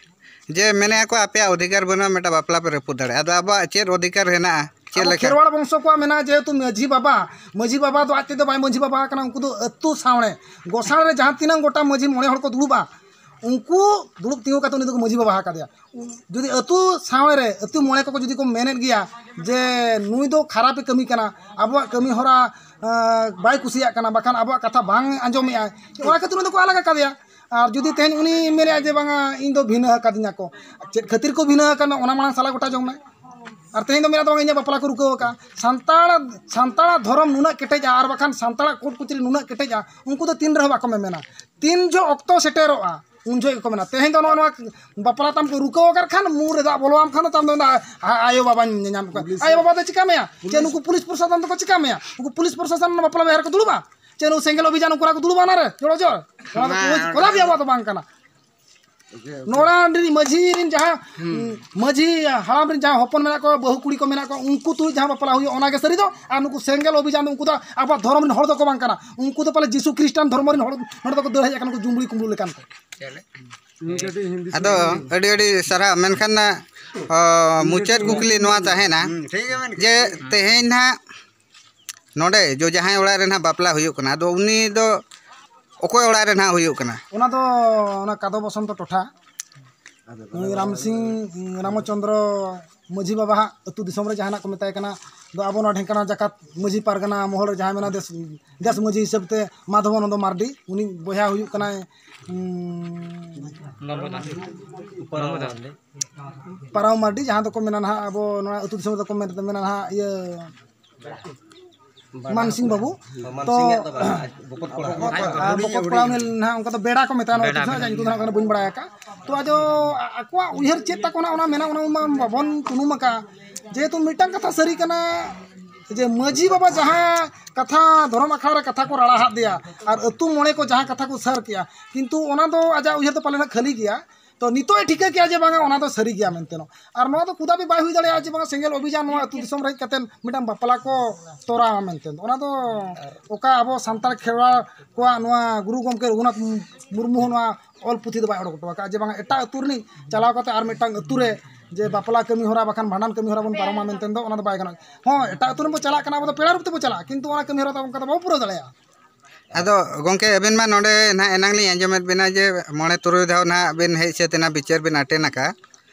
ᱡᱮ ᱢᱮᱱᱮᱫᱼᱟ ᱠᱚ ᱟᱯᱮᱭᱟᱜ ᱚᱫᱷᱤᱠᱟᱨ ᱵᱟᱹᱱᱩᱜᱼᱟ, ᱢᱤᱫᱴᱟᱝ ᱵᱟᱯᱞᱟ ᱯᱮ ᱨᱟᱹᱯᱩᱫ ᱫᱟᱲᱮᱭᱟᱜᱼᱟ᱾ ᱟᱫᱚ ᱟᱵᱚᱣᱟᱜ ᱪᱮᱫ ᱚᱫᱷᱤᱠᱟᱨ ᱦᱮᱱᱟᱜᱼᱟ? ᱪᱮᱫ ᱟᱵᱚ ᱞᱮᱠᱟ? ᱠᱷᱮᱨᱣᱟᱲ ᱵᱚᱝᱥᱚ ᱠᱚᱣᱟᱜ ᱢᱮᱱᱟᱜᱼᱟ, ᱡᱮᱦᱮᱛᱩ ᱢᱟᱹᱡᱷᱤ ᱵᱟᱵᱟ, ᱢᱟᱹᱡᱷᱤ ᱵᱟᱵᱟ ᱫᱚ ᱟᱡ ᱛᱮᱫᱚ ᱵᱟᱭ ᱢᱟᱹᱡᱷᱤ ᱵᱟᱵᱟ ᱟᱠᱟᱱᱟ, ᱩᱱᱠᱩ ᱫᱚ ᱟᱹᱛᱩ ᱥᱟᱶᱲᱮ, ᱜᱚᱥᱟᱬ ᱨᱮ ᱡᱟᱦᱟᱸ ᱛᱤᱱᱟᱹᱜ ᱜᱚᱴᱟ ᱢᱟᱹᱡᱷᱤ ᱢᱚᱬᱮ ᱦᱚᱲ ᱠᱚ ᱫᱩᱲᱩᱵᱼᱟ, ᱩᱱᱠᱩ ᱫᱩᱲᱩᱵ ᱛᱤᱸᱜᱩ ᱠᱟᱛᱮ ᱩᱱᱤ ᱫᱚᱠᱚ ᱢᱟᱹᱡᱷᱤ ᱵᱟᱵᱟ ᱟᱠᱟᱫᱮᱭᱟ᱾ ᱡᱩᱫᱤ ᱟᱹᱛᱩ ᱥᱟᱶᱲᱮ ᱨᱮ ᱟᱹᱛᱩ ᱢᱚᱬᱮ ᱠᱚᱠᱚ ᱡᱩᱫᱤ ᱠᱚ ᱢᱮᱱᱮᱫ ᱜᱮᱭᱟ ᱡᱮ ᱱᱩᱭ ᱫᱚ ᱠᱷᱟᱨᱟᱯᱮ ᱠᱟᱹᱢᱤ ᱠᱟᱱᱟ, ᱟᱵᱚᱣᱟᱜ ᱠᱟᱹᱢᱤ ᱦᱚᱨᱟ, ᱟᱸ, ᱵᱟᱭ ᱠᱩᱥᱤᱭᱟᱜ ᱠᱟᱱᱟ, ᱵᱟᱠᱷᱟᱱ ᱟᱵᱚᱣᱟᱜ ᱠᱟᱛᱷᱟ ᱵᱟᱝ ᱟᱸᱡᱚᱢᱮᱫᱼᱟᱭ, ᱚᱱᱟ ᱠᱷᱟᱹᱛᱤᱨ ᱩᱱᱤ ᱫᱚᱠᱚ ᱟᱞᱟᱜ ᱟᱠᱟᱫᱮᱭᱟ᱾ ᱟᱨ ᱡᱩᱫᱤ ᱛᱮᱦᱮᱧ ᱩᱱᱤ ᱢᱮᱱᱮᱫᱼᱟ ᱡᱮ ᱵᱟᱝᱟ ᱤᱧ ᱫᱚ ᱵᱷᱤᱱᱟᱹ ᱟᱠᱟᱫᱤᱧᱟ ᱠᱚ, ᱪᱮᱫ ᱠᱷᱟᱹᱛᱤᱨ ᱠᱚ ᱵᱷᱤᱱᱟᱹ ᱟᱠᱟᱱᱟ ᱚᱱᱟ ᱢᱟᱲᱟᱝ ᱥᱟᱞᱟ ᱜᱚᱴᱟ ᱡᱚᱝ ᱢᱮ᱾ ᱟᱨ ᱛᱮᱦᱮᱧ ᱫᱚ ᱢᱮᱱᱟ ᱫᱚ ᱵᱟᱝ ᱤᱧᱟᱹᱜ ᱵᱟᱯᱞᱟ ᱠᱚ ᱨᱩᱠᱟᱹᱣ ᱟᱠᱟᱫᱼᱟ᱾ ᱥᱟᱱᱛᱟᱲ, ᱥᱟᱱᱛᱟᱲᱟᱜ ᱫᱷᱚᱨᱚᱢ ᱱᱩᱱᱟᱹᱜ ᱠᱮᱴᱮᱡᱼᱟ ᱟᱨ ᱵᱟᱠᱷᱟᱱ ᱥᱟᱱᱛᱟᱲᱟᱜ ᱠᱳᱰ ᱠᱚᱪᱨᱤ ᱱᱩᱱᱟᱹᱜ ᱠᱮᱴᱮᱡᱼᱟ, ᱩᱱᱠᱩ ᱫᱚ ᱛᱤᱱ ᱨᱮᱦᱚᱸ ᱵᱟᱠᱚ ᱢᱮᱢᱮᱱᱟ᱾ ᱛᱤᱱ ᱡᱚᱦᱚᱜ ᱚᱠᱛᱚ ᱥᱮᱴᱮᱨᱚᱜᱼᱟ, ᱩᱱ ᱡᱚᱦᱚᱜ ᱜᱮᱠᱚ ᱢᱮᱱᱟ, ᱛᱮᱦᱮᱧ ᱫᱚ ᱱᱚᱜᱼᱚ ᱱᱚᱣᱟ ᱵᱟᱯᱞᱟ ᱛᱟᱢ ᱠᱚ ᱨᱩᱠᱟᱹᱣ ᱟᱠᱟᱫ ᱠᱷᱟᱱ, ᱢᱩ ᱨᱮ ᱫᱟᱜ ᱵᱚᱞᱚᱣᱟᱢ ᱠᱷᱟᱱ ᱫᱚ ᱛᱟᱢ ᱫᱚ ᱢᱮᱱᱫᱟ, "ᱟ-, ᱟᱭᱳ ᱵᱟᱵᱟᱧ ᱧᱟᱢ ᱠᱚᱣᱟ᱾" ᱟᱭᱳ ᱵᱟᱵᱟ ᱫᱚ ᱪᱤᱠᱟ ᱢᱮᱭᱟ? ᱪᱮ ᱱᱩᱠᱩ ᱯᱩᱞᱤᱥ ᱯᱨᱚᱥᱟᱥᱚᱱ ᱫᱚᱠᱚ ᱪᱤᱠᱟ ᱢᱮᱭᱟ? ᱩᱱᱠᱩ ᱯᱩᱞᱤᱥ ᱯᱨᱚᱥᱟᱥᱚᱱ ᱵᱟᱯᱞᱟ ᱵᱤᱦᱟᱹ ᱨᱮᱠᱚ ᱫᱩᱲᱩᱵᱟ? ᱪᱮ ᱱᱩᱠᱩ ᱥᱮᱸᱜᱮᱞ ᱚᱵᱷᱤᱡᱟᱱ ᱩᱱᱠᱩ ᱠᱚ ᱫᱩᱲᱩᱵᱟ ᱚᱱᱟ ᱨᱮ ᱡᱚᱲᱚ ᱡᱚᱲ? ᱚᱱᱟ ᱫᱚ ᱵᱟᱝ, ᱠᱚᱫᱟ ᱵᱤᱦᱟᱹ ᱫᱚ ᱵᱟᱝ ᱠᱟᱱᱟ᱾ ᱱᱚᱲᱟ ᱨᱤᱱ ᱢᱟᱹᱡᱷᱤ ᱨᱤᱱ ᱡᱟᱦᱟᱸ, ᱢᱟᱹᱡᱷᱤ ᱦᱟᱲᱟᱢ ᱨᱤᱱ ᱡᱟᱦᱟᱸ ᱦᱚᱯᱚᱱ ᱢᱮᱱᱟᱜ ᱠᱚᱣᱟ, ᱵᱟᱹᱦᱩ ᱠᱩᱲᱤ ᱠᱚ ᱢᱮᱱᱟᱜ ᱠᱚᱣᱟ, ᱩᱱᱠᱩ ᱛᱩᱞᱩᱡ ᱡᱟᱦᱟᱸ ᱵᱟᱯᱞᱟ ᱦᱩᱭᱩᱜᱼᱟ, ᱚᱱᱟ ᱜᱮ ᱥᱟᱹᱨᱤ ᱫᱚ᱾ ᱟᱨ ᱱᱩᱠᱩ ᱥᱮᱸᱜᱮᱞ ᱚᱵᱷᱤᱡᱟᱱ ᱫᱚ, ᱩᱱᱠᱩ ᱫᱚ ᱟᱵᱚᱣᱟᱜ ᱫᱷᱚᱨᱚᱢ ᱨᱤᱱ ᱦᱚᱲ ᱫᱚᱠᱚ ᱵᱟᱝ ᱠᱟᱱᱟ᱾ ᱩᱱᱠᱩ ᱫᱚ ᱯᱟᱞᱮ ᱡᱤᱥᱩ ᱠᱷᱨᱤᱥᱴᱟᱱ ᱫᱷᱚᱨᱢᱚ ᱨᱤᱱ ᱦᱚᱲ ᱱᱚᱰᱮ ᱫᱚᱠᱚ ᱫᱟᱹᱲ ᱦᱮᱡ ᱟᱠᱟᱱᱟ, ᱩᱱᱠᱩ ᱡᱩᱢᱲᱤ ᱠᱩᱢᱵᱽᱲᱩ ᱞᱮᱠᱟᱱ ᱠᱚ᱾ ᱟᱫᱚ ᱟᱹᱰᱤ ᱟᱹᱰᱤ ᱥᱟᱨᱦᱟᱣ᱾ ᱢᱮᱱᱠᱷᱟᱱ, ᱚ, ᱢᱩᱪᱟᱹᱫ ᱠᱩᱠᱞᱤ ᱱᱚᱣᱟ ᱛᱟᱦᱮᱱᱟ ᱡᱮ ᱛᱮᱦᱮᱧ ᱱᱟᱦᱟᱜ ᱱᱚᱰᱮ ᱡᱚ ᱡᱟᱦᱟᱸᱭ ᱚᱲᱟᱜ ᱨᱮ ᱱᱟᱦᱟᱜ ᱵᱟᱯᱞᱟ ᱦᱩᱭᱩᱜ ᱠᱟᱱᱟ, ᱟᱫᱚ ᱩᱱᱤ ᱫᱚ ᱚᱠᱚᱭ ᱚᱲᱟᱜ ᱨᱮ ᱱᱟᱦᱟᱜ ᱦᱩᱭᱩᱜ ᱠᱟᱱᱟ? ᱚᱱᱟ ᱫᱚ ᱚᱱᱟ ᱠᱟᱫᱚ ᱵᱚᱥᱚᱱᱛᱚ ᱴᱚᱴᱷᱟ, ᱱᱩᱭ ᱨᱟᱢᱥᱤᱝ, ᱨᱟᱢᱪᱚᱸᱫᱽᱨᱚ ᱢᱟᱹᱡᱷᱤ ᱵᱟᱵᱟ ᱦᱟᱸᱜ ᱟᱹᱛᱩ ᱫᱤᱥᱚᱢ ᱨᱮ ᱡᱟᱦᱟᱱᱟᱜ ᱠᱚ ᱢᱮᱛᱟᱭ ᱠᱟᱱᱟ, ᱫᱚ ᱟᱵᱚ ᱱᱚᱣᱟ ᱰᱷᱮᱝᱠᱟᱱᱟᱞ ᱡᱟᱠᱟᱛ ᱢᱟᱹᱡᱷᱤ ᱯᱟᱨᱜᱟᱱᱟ ᱢᱚᱦᱚᱞ ᱨᱮ ᱡᱟᱦᱟᱸᱭ ᱢᱮᱱᱟᱭ, ᱫᱮᱥ, ᱫᱮᱥ ᱢᱟᱹᱡᱷᱤ ᱦᱤᱥᱟᱹᱵ ᱛᱮ ᱢᱟᱫᱷᱚᱵᱟᱱᱚᱱᱫᱚ ᱢᱟᱨᱰᱤ, ᱩᱱᱤ ᱵᱚᱭᱦᱟ ᱦᱩᱭᱩᱜ ᱠᱟᱱᱟᱭ, ᱩᱸ, ᱯᱟᱨᱟᱣ ᱢᱟᱨᱰᱤ, ᱡᱟᱦᱟᱸ ᱫᱚᱠᱚ ᱢᱮᱱᱟ ᱱᱟᱦᱟᱜ, ᱟᱵᱚ ᱱᱚᱣᱟ ᱟᱹᱛᱩ ᱫᱤᱥᱚᱢ ᱨᱮᱫᱚ ᱠᱚ ᱢᱮᱱ, ᱢᱮᱱᱟ ᱱᱟᱦᱟᱜ ᱤᱭᱟᱹ ᱢᱟᱱᱥᱤᱝ ᱵᱟᱹᱵᱩ᱾ ᱛᱚ, ᱟᱨ ᱵᱚᱠᱚᱛ ᱠᱚᱲᱟ ᱩᱱᱤ ᱱᱟᱦᱟᱜ ᱚᱱᱠᱟ ᱫᱚ ᱵᱮᱲᱟ ᱠᱚ ᱢᱮᱛᱟᱭᱟ, ᱱᱚᱣᱟ ᱟᱹᱛᱩ ᱫᱤᱥᱚᱢ ᱨᱮᱭᱟᱜ ᱧᱩᱛᱩᱢ ᱫᱚ ᱱᱟᱦᱟᱜ ᱵᱟᱹᱧ ᱵᱟᱲᱟᱭ ᱟᱠᱟᱫ᱾ ᱛᱚ, ᱟᱫᱚ ᱟᱠᱚᱣᱟᱜ ᱩᱭᱦᱟᱹᱨ ᱪᱮᱫ ᱛᱟᱠᱚ ᱱᱟᱦᱟᱜ ᱚᱱᱟ ᱢᱮᱱᱟᱜ, ᱚᱱᱟ ᱢᱟ ᱵᱟᱵᱚᱱ ᱛᱩᱱᱩᱢ ᱟᱠᱟᱫ᱾ ᱡᱮᱦᱮᱛᱩ ᱢᱤᱫᱴᱟᱝ ᱠᱟᱛᱷᱟ ᱥᱟᱹᱨᱤ ᱠᱟᱱᱟ ᱡᱮ ᱢᱟᱹᱡᱷᱤ ᱵᱟᱵᱟ ᱡᱟᱦᱟᱸ ᱠᱟᱛᱷᱟ ᱫᱷᱚᱨᱚᱢ ᱟᱠᱷᱲᱟ ᱨᱮ ᱠᱟᱛᱷᱟ ᱠᱚ ᱨᱟᱲᱟ ᱦᱟᱫ ᱫᱮᱭᱟ ᱟᱨ ᱟᱹᱛᱩ ᱢᱚᱬᱮ ᱠᱚ ᱡᱟᱦᱟᱸ ᱠᱟᱛᱷᱟ ᱠᱚ ᱥᱟᱹᱨ ᱠᱮᱜᱼᱟ, ᱠᱤᱱᱛᱩ ᱚᱱᱟ ᱫᱚ ᱟᱡᱟᱜ ᱩᱭᱦᱟᱹᱨ ᱫᱚ ᱯᱟᱞᱮᱱ ᱦᱟᱸᱜ ᱠᱷᱟᱹᱞᱤ ᱜᱮᱭᱟ᱾ ᱛᱚ, ᱱᱤᱛᱚᱜ ᱮ ᱴᱷᱤᱠᱟᱹ ᱠᱮᱜᱼᱟ ᱡᱮ ᱵᱟᱝᱟ, ᱚᱱᱟ ᱫᱚ ᱥᱟᱹᱨᱤ ᱜᱮᱭᱟ ᱢᱮᱱᱛᱮ᱾ ᱟᱨ ᱱᱚᱣᱟ ᱫᱚ ᱠᱩᱫᱟ ᱵᱤ ᱵᱟᱭ ᱦᱩᱭ ᱫᱟᱲᱮᱭᱟᱜᱼᱟ ᱡᱮ ᱵᱟᱝᱟ ᱥᱮᱸᱜᱮᱞ ᱚᱵᱷᱤᱡᱟᱱ ᱱᱚᱣᱟ ᱟᱹᱛᱩ ᱫᱤᱥᱚᱢ ᱨᱮ ᱦᱮᱡ ᱠᱟᱛᱮ ᱢᱤᱫᱴᱟᱝ ᱵᱟᱯᱞᱟ ᱠᱚ ᱛᱚᱨᱟᱣᱟ ᱢᱮᱱᱛᱮ᱾ ᱚᱱᱟ ᱫᱚ ᱚᱠᱟ ᱟᱵᱚ ᱥᱟᱱᱛᱟᱲ ᱠᱷᱮᱨᱣᱟᱲ ᱠᱚᱣᱟᱜ ᱱᱚᱣᱟ ᱜᱩᱨᱩ ᱜᱚᱢᱠᱮ ᱨᱚᱜᱷᱩᱱᱟᱛᱷ ᱢᱩᱨᱢᱩ ᱦᱚᱸ ᱱᱚᱣᱟ ᱚᱞ ᱯᱩᱛᱷᱤ ᱫᱚ ᱵᱟᱭ ᱚᱰᱚᱠ ᱦᱚᱴᱚ ᱟᱠᱟᱫᱼᱟ ᱡᱮ ᱵᱟᱝᱟ ᱮᱴᱟᱜ ᱟᱹᱛᱩ ᱨᱤᱱᱤᱡ ᱪᱟᱞᱟᱣ ᱠᱟᱛᱮ ᱟᱨ ᱢᱤᱫᱴᱟᱝ ᱟᱹᱛᱩ ᱨᱮ ᱡᱮ ᱵᱟᱯᱞᱟ ᱠᱟᱹᱢᱤ ᱦᱚᱨᱟ ᱵᱟᱠᱷᱟᱱ ᱵᱷᱟᱸᱰᱟᱱ ᱠᱟᱹᱢᱤ ᱦᱚᱨᱟ ᱵᱚᱱ ᱯᱟᱨᱚᱢᱟ ᱢᱮᱱᱛᱮ ᱫᱚ ᱚᱱᱟ ᱫᱚ ᱵᱟᱭ ᱜᱟᱱᱚᱜᱼᱟ᱾ ᱦᱚᱸ, ᱮᱴᱟᱜ ᱟᱹᱛᱩ ᱨᱮᱵᱚᱱ ᱪᱟᱞᱟᱜ ᱠᱟᱱᱟ, ᱟᱵᱚ ᱫᱚ ᱯᱮᱲᱟ ᱨᱩᱯ ᱛᱮᱵᱚᱱ ᱪᱟᱞᱟᱜᱼᱟ, ᱠᱤᱱᱛᱩ ᱚᱱᱟ ᱠᱟᱹᱢᱤ ᱦᱚᱨᱟ ᱫᱚ ᱚᱱᱠᱟ ᱫᱚ ᱵᱟᱵᱚ ᱯᱩᱨᱟᱹᱣ ᱫᱟᱲᱮᱭᱟᱜᱼᱟ᱾ ᱟᱫᱚ ᱜᱚᱢᱠᱮ, ᱟᱵᱮᱱ ᱢᱟ ᱱᱚᱰᱮ ᱱᱟᱦᱟᱜ ᱮᱱᱟᱝ ᱞᱤᱧ ᱟᱸᱡᱚᱢᱮᱫ ᱵᱮᱱᱟ ᱡᱮ ᱢᱚᱬᱮ ᱛᱩᱨᱩᱭ ᱫᱷᱟᱣ ᱱᱟᱦᱟᱜ ᱵᱮᱱ ᱦᱮᱡ ᱥᱟᱹᱛ ᱮᱱᱟ, ᱵᱤᱪᱟᱹᱨ ᱵᱮᱱ ᱟᱴᱮᱱ ᱟᱠᱟᱫᱼᱟ᱾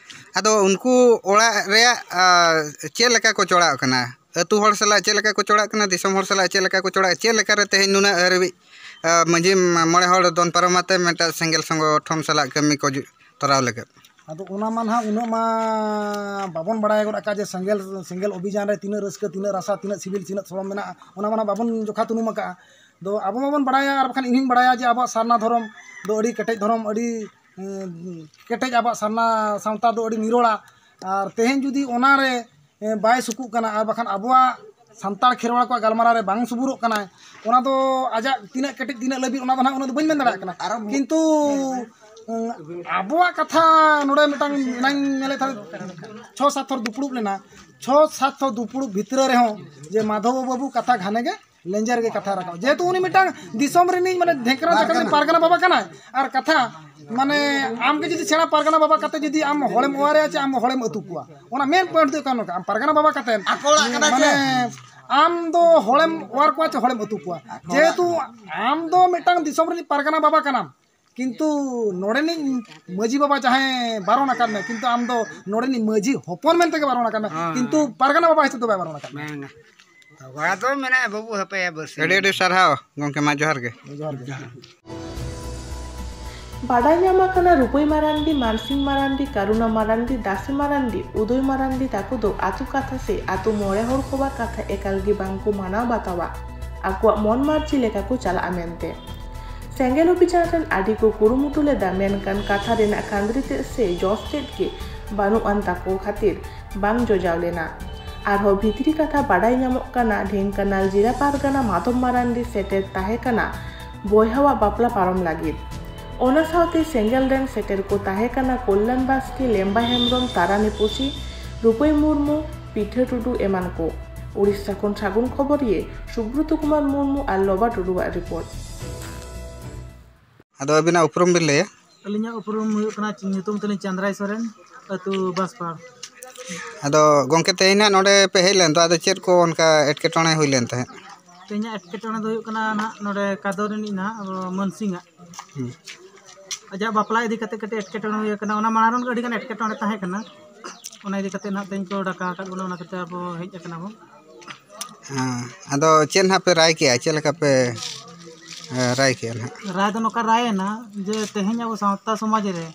ᱟᱫᱚ ᱩᱱᱠᱩ ᱚᱲᱟᱜ ᱨᱮᱭᱟᱜ, ᱟ, ᱪᱮᱫ ᱞᱮᱠᱟ ᱠᱚ ᱪᱚᱲᱟᱜ ᱠᱟᱱᱟ? ᱟᱹᱛᱩ ᱦᱚᱲ ᱥᱟᱞᱟᱜ ᱪᱮᱫ ᱞᱮᱠᱟ ᱠᱚ ᱪᱚᱲᱟᱜ ᱠᱟᱱᱟ? ᱫᱤᱥᱚᱢ ᱦᱚᱲ ᱥᱟᱞᱟᱜ ᱪᱮᱫ ᱞᱮᱠᱟ ᱠᱚ ᱪᱚᱲᱟᱜ, ᱪᱮᱫ ᱞᱮᱠᱟᱨᱮ ᱛᱮᱦᱮᱧ ᱱᱩᱱᱟᱹᱜ ᱦᱟᱹᱨᱵᱤᱡ, ᱟ, ᱢᱟᱹᱡᱷᱤ ᱢᱚᱬᱮ ᱦᱚᱲ ᱫᱚᱱ ᱯᱟᱨᱚᱢ ᱟᱛᱮ ᱢᱤᱫᱴᱟᱝ ᱥᱮᱸᱜᱮᱞ ᱥᱚᱝᱜᱚᱴᱷᱚᱱ ᱥᱟᱞᱟᱜ ᱠᱟᱹᱢᱤ ᱠᱚ ᱡᱩ-, ᱛᱚᱨᱟᱣ ᱞᱟᱹᱜᱤᱫ? ᱟᱫᱚ ᱚᱱᱟ ᱢᱟ ᱱᱟᱦᱟᱜ ᱩᱱᱟᱹᱜ ᱢᱟ ᱵᱟᱵᱚᱱ ᱵᱟᱲᱟᱭ ᱜᱚᱫ ᱟᱠᱟᱫ ᱡᱮ ᱥᱮᱸᱜᱮᱞ, ᱥᱮᱸᱜᱮᱞ ᱚᱵᱷᱤᱡᱟᱱ ᱨᱮ ᱛᱤᱱᱟᱹᱜ ᱨᱟᱹᱥᱠᱟᱹ, ᱛᱤᱱᱟᱹᱜ ᱨᱟᱥᱟ, ᱛᱤᱱᱟᱹᱜ ᱥᱤᱵᱤᱞ, ᱛᱤᱱᱟᱹᱜ ᱥᱚᱲᱚᱢ ᱢᱮᱱᱟᱜᱼᱟ, ᱚᱱᱟ ᱢᱟ ᱱᱟᱦᱟᱜ ᱵᱟᱵᱚᱱ ᱡᱚᱠᱷᱟ ᱛᱩᱱᱩᱢ ᱟᱠᱟᱫᱼᱟ᱾ ᱫᱚ ᱟᱵᱚ ᱢᱟᱵᱚᱱ ᱵᱟᱲᱟᱭᱟ, ᱟᱨ ᱵᱟᱠᱷᱟᱱ ᱤᱧ ᱦᱚᱧ ᱵᱟᱲᱟᱭᱟ ᱡᱮ ᱟᱵᱚᱣᱟᱜ ᱥᱟᱨᱱᱟ ᱫᱷᱚᱨᱚᱢ ᱫᱚ ᱟᱹᱰᱤ ᱠᱮᱴᱮᱡ ᱫᱷᱚᱨᱚᱢ, ᱟᱹᱰᱤ ᱮᱸ, ᱠᱮᱴᱮᱡ ᱟᱵᱚᱣᱟᱜ ᱥᱟᱨᱱᱟ ᱥᱟᱶᱛᱟ ᱫᱚ ᱟᱹᱰᱤ ᱱᱤᱨᱚᱲᱟ᱾ ᱟᱨ ᱛᱮᱦᱮᱧ ᱡᱩᱫᱤ ᱚᱱᱟᱨᱮ ᱮᱸ, ᱵᱟᱭ ᱥᱩᱠᱩᱜ ᱠᱟᱱᱟ, ᱟᱨ ᱵᱟᱠᱷᱟᱱ ᱟᱵᱚᱣᱟᱜ ᱥᱟᱱᱛᱟᱲ ᱠᱷᱮᱨᱣᱟᱲ ᱠᱚᱣᱟᱜ ᱜᱟᱞᱢᱟᱨᱟᱣ ᱨᱮ ᱵᱟᱝ ᱥᱩᱵᱩᱨᱚᱜ ᱠᱟᱱᱟᱭ, ᱚᱱᱟ ᱫᱚ ᱟᱡᱟᱜ ᱛᱤᱱᱟᱹᱜ ᱠᱮᱴᱮᱡ ᱛᱤᱱᱟᱹᱜ ᱞᱟᱹᱵᱤᱫ ᱚᱱᱟ ᱫᱚ ᱱᱟᱦᱟᱜ ᱩᱱᱟᱹᱜ ᱫᱚ ᱵᱟᱹᱧ ᱢᱮᱱ ᱫᱟᱲᱮᱭᱟᱜ ᱠᱟᱱᱟ᱾ ᱟᱨᱚ ᱠᱤᱱᱛᱩ ᱮᱸ, ᱟᱵᱚᱣᱟᱜ ᱠᱟᱛᱷᱟ ᱱᱚᱰᱮ ᱢᱤᱫᱴᱟᱝ ᱮᱱᱟᱝ ᱧᱮᱞᱮᱫ ᱛᱟᱦᱮᱸᱫ, ᱪᱷᱚ ᱥᱟᱛ ᱦᱚᱲ ᱫᱩᱯᱲᱩᱵ ᱞᱮᱱᱟ, ᱪᱷᱚ ᱥᱟᱛ ᱦᱚᱲ ᱫᱩᱯᱲᱩᱵ ᱵᱷᱤᱛᱨᱤ ᱨᱮᱦᱚᱸ ᱡᱮ ᱢᱟᱫᱷᱚᱵ ᱵᱟᱹᱵᱩ ᱠᱟᱛᱷᱟ ᱜᱷᱟᱱᱮ ᱜᱮ ᱞᱮᱸᱡᱮᱨ ᱜᱮ ᱠᱟᱛᱷᱟ ᱨᱟᱠᱟᱵ, ᱡᱮᱦᱮᱛᱩ ᱩᱱᱤ ᱢᱤᱫᱴᱟᱝ ᱫᱤᱥᱚᱢ ᱨᱤᱱᱤᱡ ᱢᱟᱱᱮ ᱰᱷᱮᱸᱠᱨᱟ ᱡᱟᱠᱟᱛ ᱨᱤᱱᱤᱡ ᱯᱟᱨᱜᱟᱱᱟ ᱵᱟᱵᱟ ᱠᱟᱱᱟᱭ᱾ ᱟᱨ ᱠᱟᱛᱷᱟ ᱢᱟᱱᱮ ᱟᱢ ᱜᱮ ᱡᱩᱫᱤ ᱥᱮᱬᱟ ᱯᱟᱨᱜᱟᱱᱟ ᱵᱟᱵᱟ ᱠᱟᱛᱮ ᱡᱩᱫᱤ ᱟᱢ ᱦᱚᱲᱮᱢ ᱚᱣᱟᱨᱮᱭᱟ ᱪᱮ ᱟᱢ ᱦᱚᱲᱮᱢ ᱟᱹᱛᱩ ᱠᱚᱣᱟ, ᱚᱱᱟ ᱢᱮᱱ ᱯᱚᱭᱮᱱᱴ ᱫᱚ ᱦᱩᱭᱩᱜ ᱠᱟᱱᱟ ᱱᱚᱝᱠᱟ, ᱟᱢ ᱯᱟᱨᱜᱟᱱᱟ ᱵᱟᱵᱟ ᱠᱟᱛᱮ ᱟᱠᱚ ᱚᱲᱟᱜ ᱠᱟᱱᱟ ᱢᱟᱱᱮ ᱪᱮ? ᱟᱢ ᱫᱚ ᱦᱚᱲᱮᱢ ᱚᱣᱟᱨ ᱠᱚᱣᱟ ᱪᱮ ᱦᱚᱲᱮᱢ ᱟᱹᱛᱩ ᱠᱚᱣᱟ? ᱟᱠᱚ ᱚᱲᱟᱜ ᱡᱮᱦᱮᱛᱩ ᱟᱢ ᱫᱚ ᱢᱤᱫᱴᱟᱝ ᱫᱤᱥᱚᱢ ᱨᱤᱱᱤᱡ ᱯᱟᱨᱜᱟᱱᱟ ᱵᱟᱵᱟ ᱠᱟᱱᱟᱢ, ᱠᱤᱱᱛᱩ ᱱᱚᱰᱮᱱᱤᱡ ᱢᱟᱹᱡᱷᱤ ᱵᱟᱵᱟ ᱡᱟᱦᱟᱸᱭ ᱵᱟᱨᱚᱱ ᱟᱠᱟᱫ ᱢᱮ, ᱠᱤᱱᱛᱩ ᱟᱢ ᱫᱚ ᱱᱚᱰᱮᱱᱤᱡ ᱢᱟᱹᱡᱷᱤ ᱦᱚᱯᱚᱱ ᱢᱮᱱᱛᱮ ᱜᱮ ᱵᱟᱨᱚᱱ ᱟᱠᱟᱫ ᱢᱮ, ᱦᱮᱸ᱾ ᱠᱤᱱᱛᱩ ᱯᱟᱨᱜᱟᱱᱟ ᱵᱟᱵᱟ ᱦᱤᱥᱟᱹᱵ ᱫᱚ ᱵᱟᱭ ᱵᱟᱨᱚᱱ ᱟᱠᱟᱫ ᱢᱮ᱾ ᱵᱟᱝᱟ᱾ ᱛᱚᱵᱟ ᱫᱚ ᱢᱮᱱᱟᱜᱼᱟ ᱵᱟᱹᱵᱩ, ᱦᱟᱯᱮᱭᱟ ᱵᱟᱹᱥᱤ᱾ ᱟᱹᱰᱤ ᱟᱹᱰᱤ ᱥᱟᱨᱦᱟᱣ ᱜᱚᱢᱠᱮ, ᱢᱟ ᱡᱚᱦᱟᱨ ᱜᱮ᱾ ᱡᱚᱦᱟᱨ ᱜᱮ᱾ ᱵᱟᱰᱟᱭ ᱧᱟᱢ ᱟᱠᱟᱱᱟ, ᱨᱩᱯᱟᱹᱭ ᱢᱟᱨᱟᱱᱰᱤ, ᱢᱟᱱᱥᱤᱝ ᱢᱟᱨᱟᱱᱰᱤ, ᱠᱟᱨᱩᱱᱟ ᱢᱟᱨᱟᱱᱰᱤ, ᱫᱟᱥᱤ ᱢᱟᱨᱟᱱᱰᱤ, ᱩᱫᱚᱭ ᱢᱟᱨᱟᱱᱰᱤ ᱛᱟᱠᱚ ᱫᱚ ᱟᱹᱛᱩ ᱠᱟᱛᱷᱟ ᱥᱮ ᱟᱹᱛᱩ ᱢᱚᱬᱮ ᱦᱚᱲ ᱠᱚᱣᱟᱜ ᱠᱟᱛᱷᱟ ᱮᱠᱟᱞ ᱜᱮ ᱵᱟᱝ ᱠᱚ ᱢᱟᱱᱟᱣ ᱵᱟᱛᱟᱣᱟ᱾ ᱟᱠᱚᱣᱟᱜ ᱢᱚᱱ ᱢᱟᱨᱡᱤ ᱞᱮᱠᱟ ᱠᱚ ᱪᱟᱞᱟᱜᱼᱟ ᱢᱮᱱᱛᱮ᱾ ᱥᱮᱸᱜᱮᱞ ᱚᱵᱷᱤᱡᱟᱱ ᱨᱮᱱ ᱟᱹᱰᱤ ᱠᱚ ᱠᱩᱨᱩᱢᱩᱴᱩ ᱞᱮᱫᱟ, ᱢᱮᱱᱠᱷᱟᱱ ᱠᱟᱛᱷᱟ ᱨᱮᱱᱟᱜ ᱠᱷᱟᱸᱫᱽᱨᱤ ᱛᱮᱫ ᱥᱮ ᱡᱚᱥ ᱛᱮᱫ ᱜᱮ ᱵᱟᱹᱱᱩᱜ ᱟᱱ ᱛᱟᱠᱚ ᱠᱷᱟᱹᱛᱤᱨ ᱵᱟᱝ ᱡᱚᱡᱟᱣ ᱞᱮᱱᱟ᱾ ᱟᱨᱦᱚᱸ ᱵᱷᱤᱛᱨᱤ ᱠᱟᱛᱷᱟ ᱵᱟᱰᱟᱭ ᱧᱟᱢᱚᱜ ᱠᱟᱱᱟ, ᱰᱷᱮᱝᱠᱟᱱᱟᱞ ᱡᱤᱨᱟ ᱯᱟᱨᱜᱟᱱᱟ ᱢᱟᱫᱷᱚᱵ ᱢᱟᱨᱟᱱᱰᱤ ᱥᱮᱴᱮᱨ ᱛᱟᱦᱮᱸ ᱠᱟᱱᱟ ᱵᱚᱭᱦᱟᱣᱟᱜ ᱵᱟᱯᱞᱟ ᱯᱟᱨᱚᱢ ᱞᱟᱹᱜᱤᱫ᱾ ᱚᱱᱟ ᱥᱟᱶᱛᱮ ᱥᱮᱸᱜᱮᱞ ᱨᱮᱱ ᱥᱮᱴᱮᱨ ᱠᱚ ᱛᱟᱦᱮᱸ ᱠᱟᱱᱟ ᱠᱚᱞᱞᱟᱱ ᱵᱟᱥᱠᱮ, ᱞᱮᱢᱵᱟ ᱦᱮᱢᱵᱨᱚᱢ, ᱛᱟᱨᱟᱱᱤ ᱯᱩᱥᱤ, ᱨᱩᱯᱟᱹᱭ ᱢᱩᱨᱢᱩ, ᱯᱤᱴᱷᱟᱹ ᱴᱩᱰᱩ ᱮᱢᱟᱱ ᱠᱚ᱾ ᱩᱲᱤᱥᱥᱟ ᱠᱷᱚᱱ ᱥᱟᱹᱜᱩᱱ ᱠᱷᱚᱵᱚᱨᱤᱭᱟᱹ ᱥᱩᱵᱨᱚᱛ ᱠᱩᱢᱟᱨ ᱢᱩᱨᱢᱩ ᱟᱨ ᱞᱚᱵᱟ ᱴᱩᱰᱩᱣᱟᱜ ᱨᱤᱯᱳᱨᱴ᱾ ᱟᱫᱚ ᱟᱹᱵᱤᱱᱟᱜ ᱩᱯᱨᱩᱢ ᱵᱤᱱ ᱞᱟᱹᱭᱟ? ᱟᱹᱞᱤᱧᱟᱜ ᱩᱯᱨᱩᱢ ᱦᱩᱭᱩᱜ ᱠᱟᱱᱟ, ᱧᱩᱛᱩᱢ ᱛᱟᱹᱞᱤᱧ ᱪᱟᱸᱫᱽᱨᱟᱭ ᱥᱚᱨᱮᱱ, ᱟᱹᱛᱩ ᱵᱟᱸᱥᱯᱟᱲ᱾ ᱟᱫᱚ ᱜᱚᱢᱠᱮ, ᱛᱮᱦᱮᱧ ᱱᱟᱜ ᱱᱚᱰᱮ ᱯᱮ ᱦᱮᱡ ᱞᱮᱱ ᱫᱚ, ᱟᱫᱚ ᱪᱮᱫ ᱠᱚ ᱚᱱᱠᱟ ᱮᱴᱠᱮᱴᱚᱬᱮ ᱦᱩᱭ ᱞᱮᱱ ᱛᱟᱦᱮᱸᱫ? ᱛᱮᱦᱮᱧᱟᱜ ᱮᱴᱠᱮᱴᱚᱬᱮ ᱫᱚ ᱦᱩᱭᱩᱜ ᱠᱟᱱᱟ ᱱᱟᱦᱟᱜ ᱱᱚᱰᱮ ᱠᱟᱫᱚ ᱨᱤᱱᱤᱡ ᱱᱟᱦᱟᱜ ᱟᱵᱚ ᱢᱟᱹᱱᱥᱤᱝᱟᱜ ᱦᱩᱸ᱾ ᱟᱡᱟᱜ ᱵᱟᱯᱞᱟ ᱤᱫᱤ ᱠᱟᱛᱮ ᱠᱟᱹᱴᱤᱡ ᱮᱴᱠᱮᱴᱚᱬᱮ ᱦᱩᱭ ᱟᱠᱟᱱᱟ, ᱚᱱᱟ ᱢᱟᱲᱟᱝ ᱨᱮ ᱟᱹᱰᱤ ᱜᱟᱱ ᱮᱴᱠᱮᱴᱚᱬᱮ ᱛᱟᱦᱮᱸ ᱠᱟᱱᱟ, ᱚᱱᱟ ᱤᱫᱤ ᱠᱟᱛᱮ ᱱᱟᱦᱟᱜ ᱛᱮᱦᱮᱧ ᱠᱚ ᱰᱟᱠᱟ ᱟᱠᱟᱫ ᱵᱚᱱᱟ, ᱚᱱᱟ ᱠᱷᱟᱹᱛᱤᱨ ᱟᱵᱚ ᱦᱮᱡ ᱟᱠᱟᱱᱟ ᱵᱚᱱ᱾ ᱦᱮᱸ, ᱟᱫᱚ ᱪᱮᱫ ᱱᱟᱦᱟᱜ ᱯᱮ ᱨᱟᱭ ᱠᱮᱜᱼᱟ? ᱪᱮᱫ ᱞᱮᱠᱟ ᱯᱮ, ᱮ, ᱨᱟᱭ ᱠᱮᱜᱼᱟ ᱱᱟᱦᱟᱜ? ᱨᱟᱭ ᱫᱚ ᱱᱚᱝᱠᱟ ᱨᱟᱭ ᱮᱱᱟ ᱡᱮ ᱛᱮᱦᱮᱧ ᱟᱵᱚ ᱥᱟᱶᱛᱟ ᱥᱚᱢᱟᱡᱽ ᱨᱮ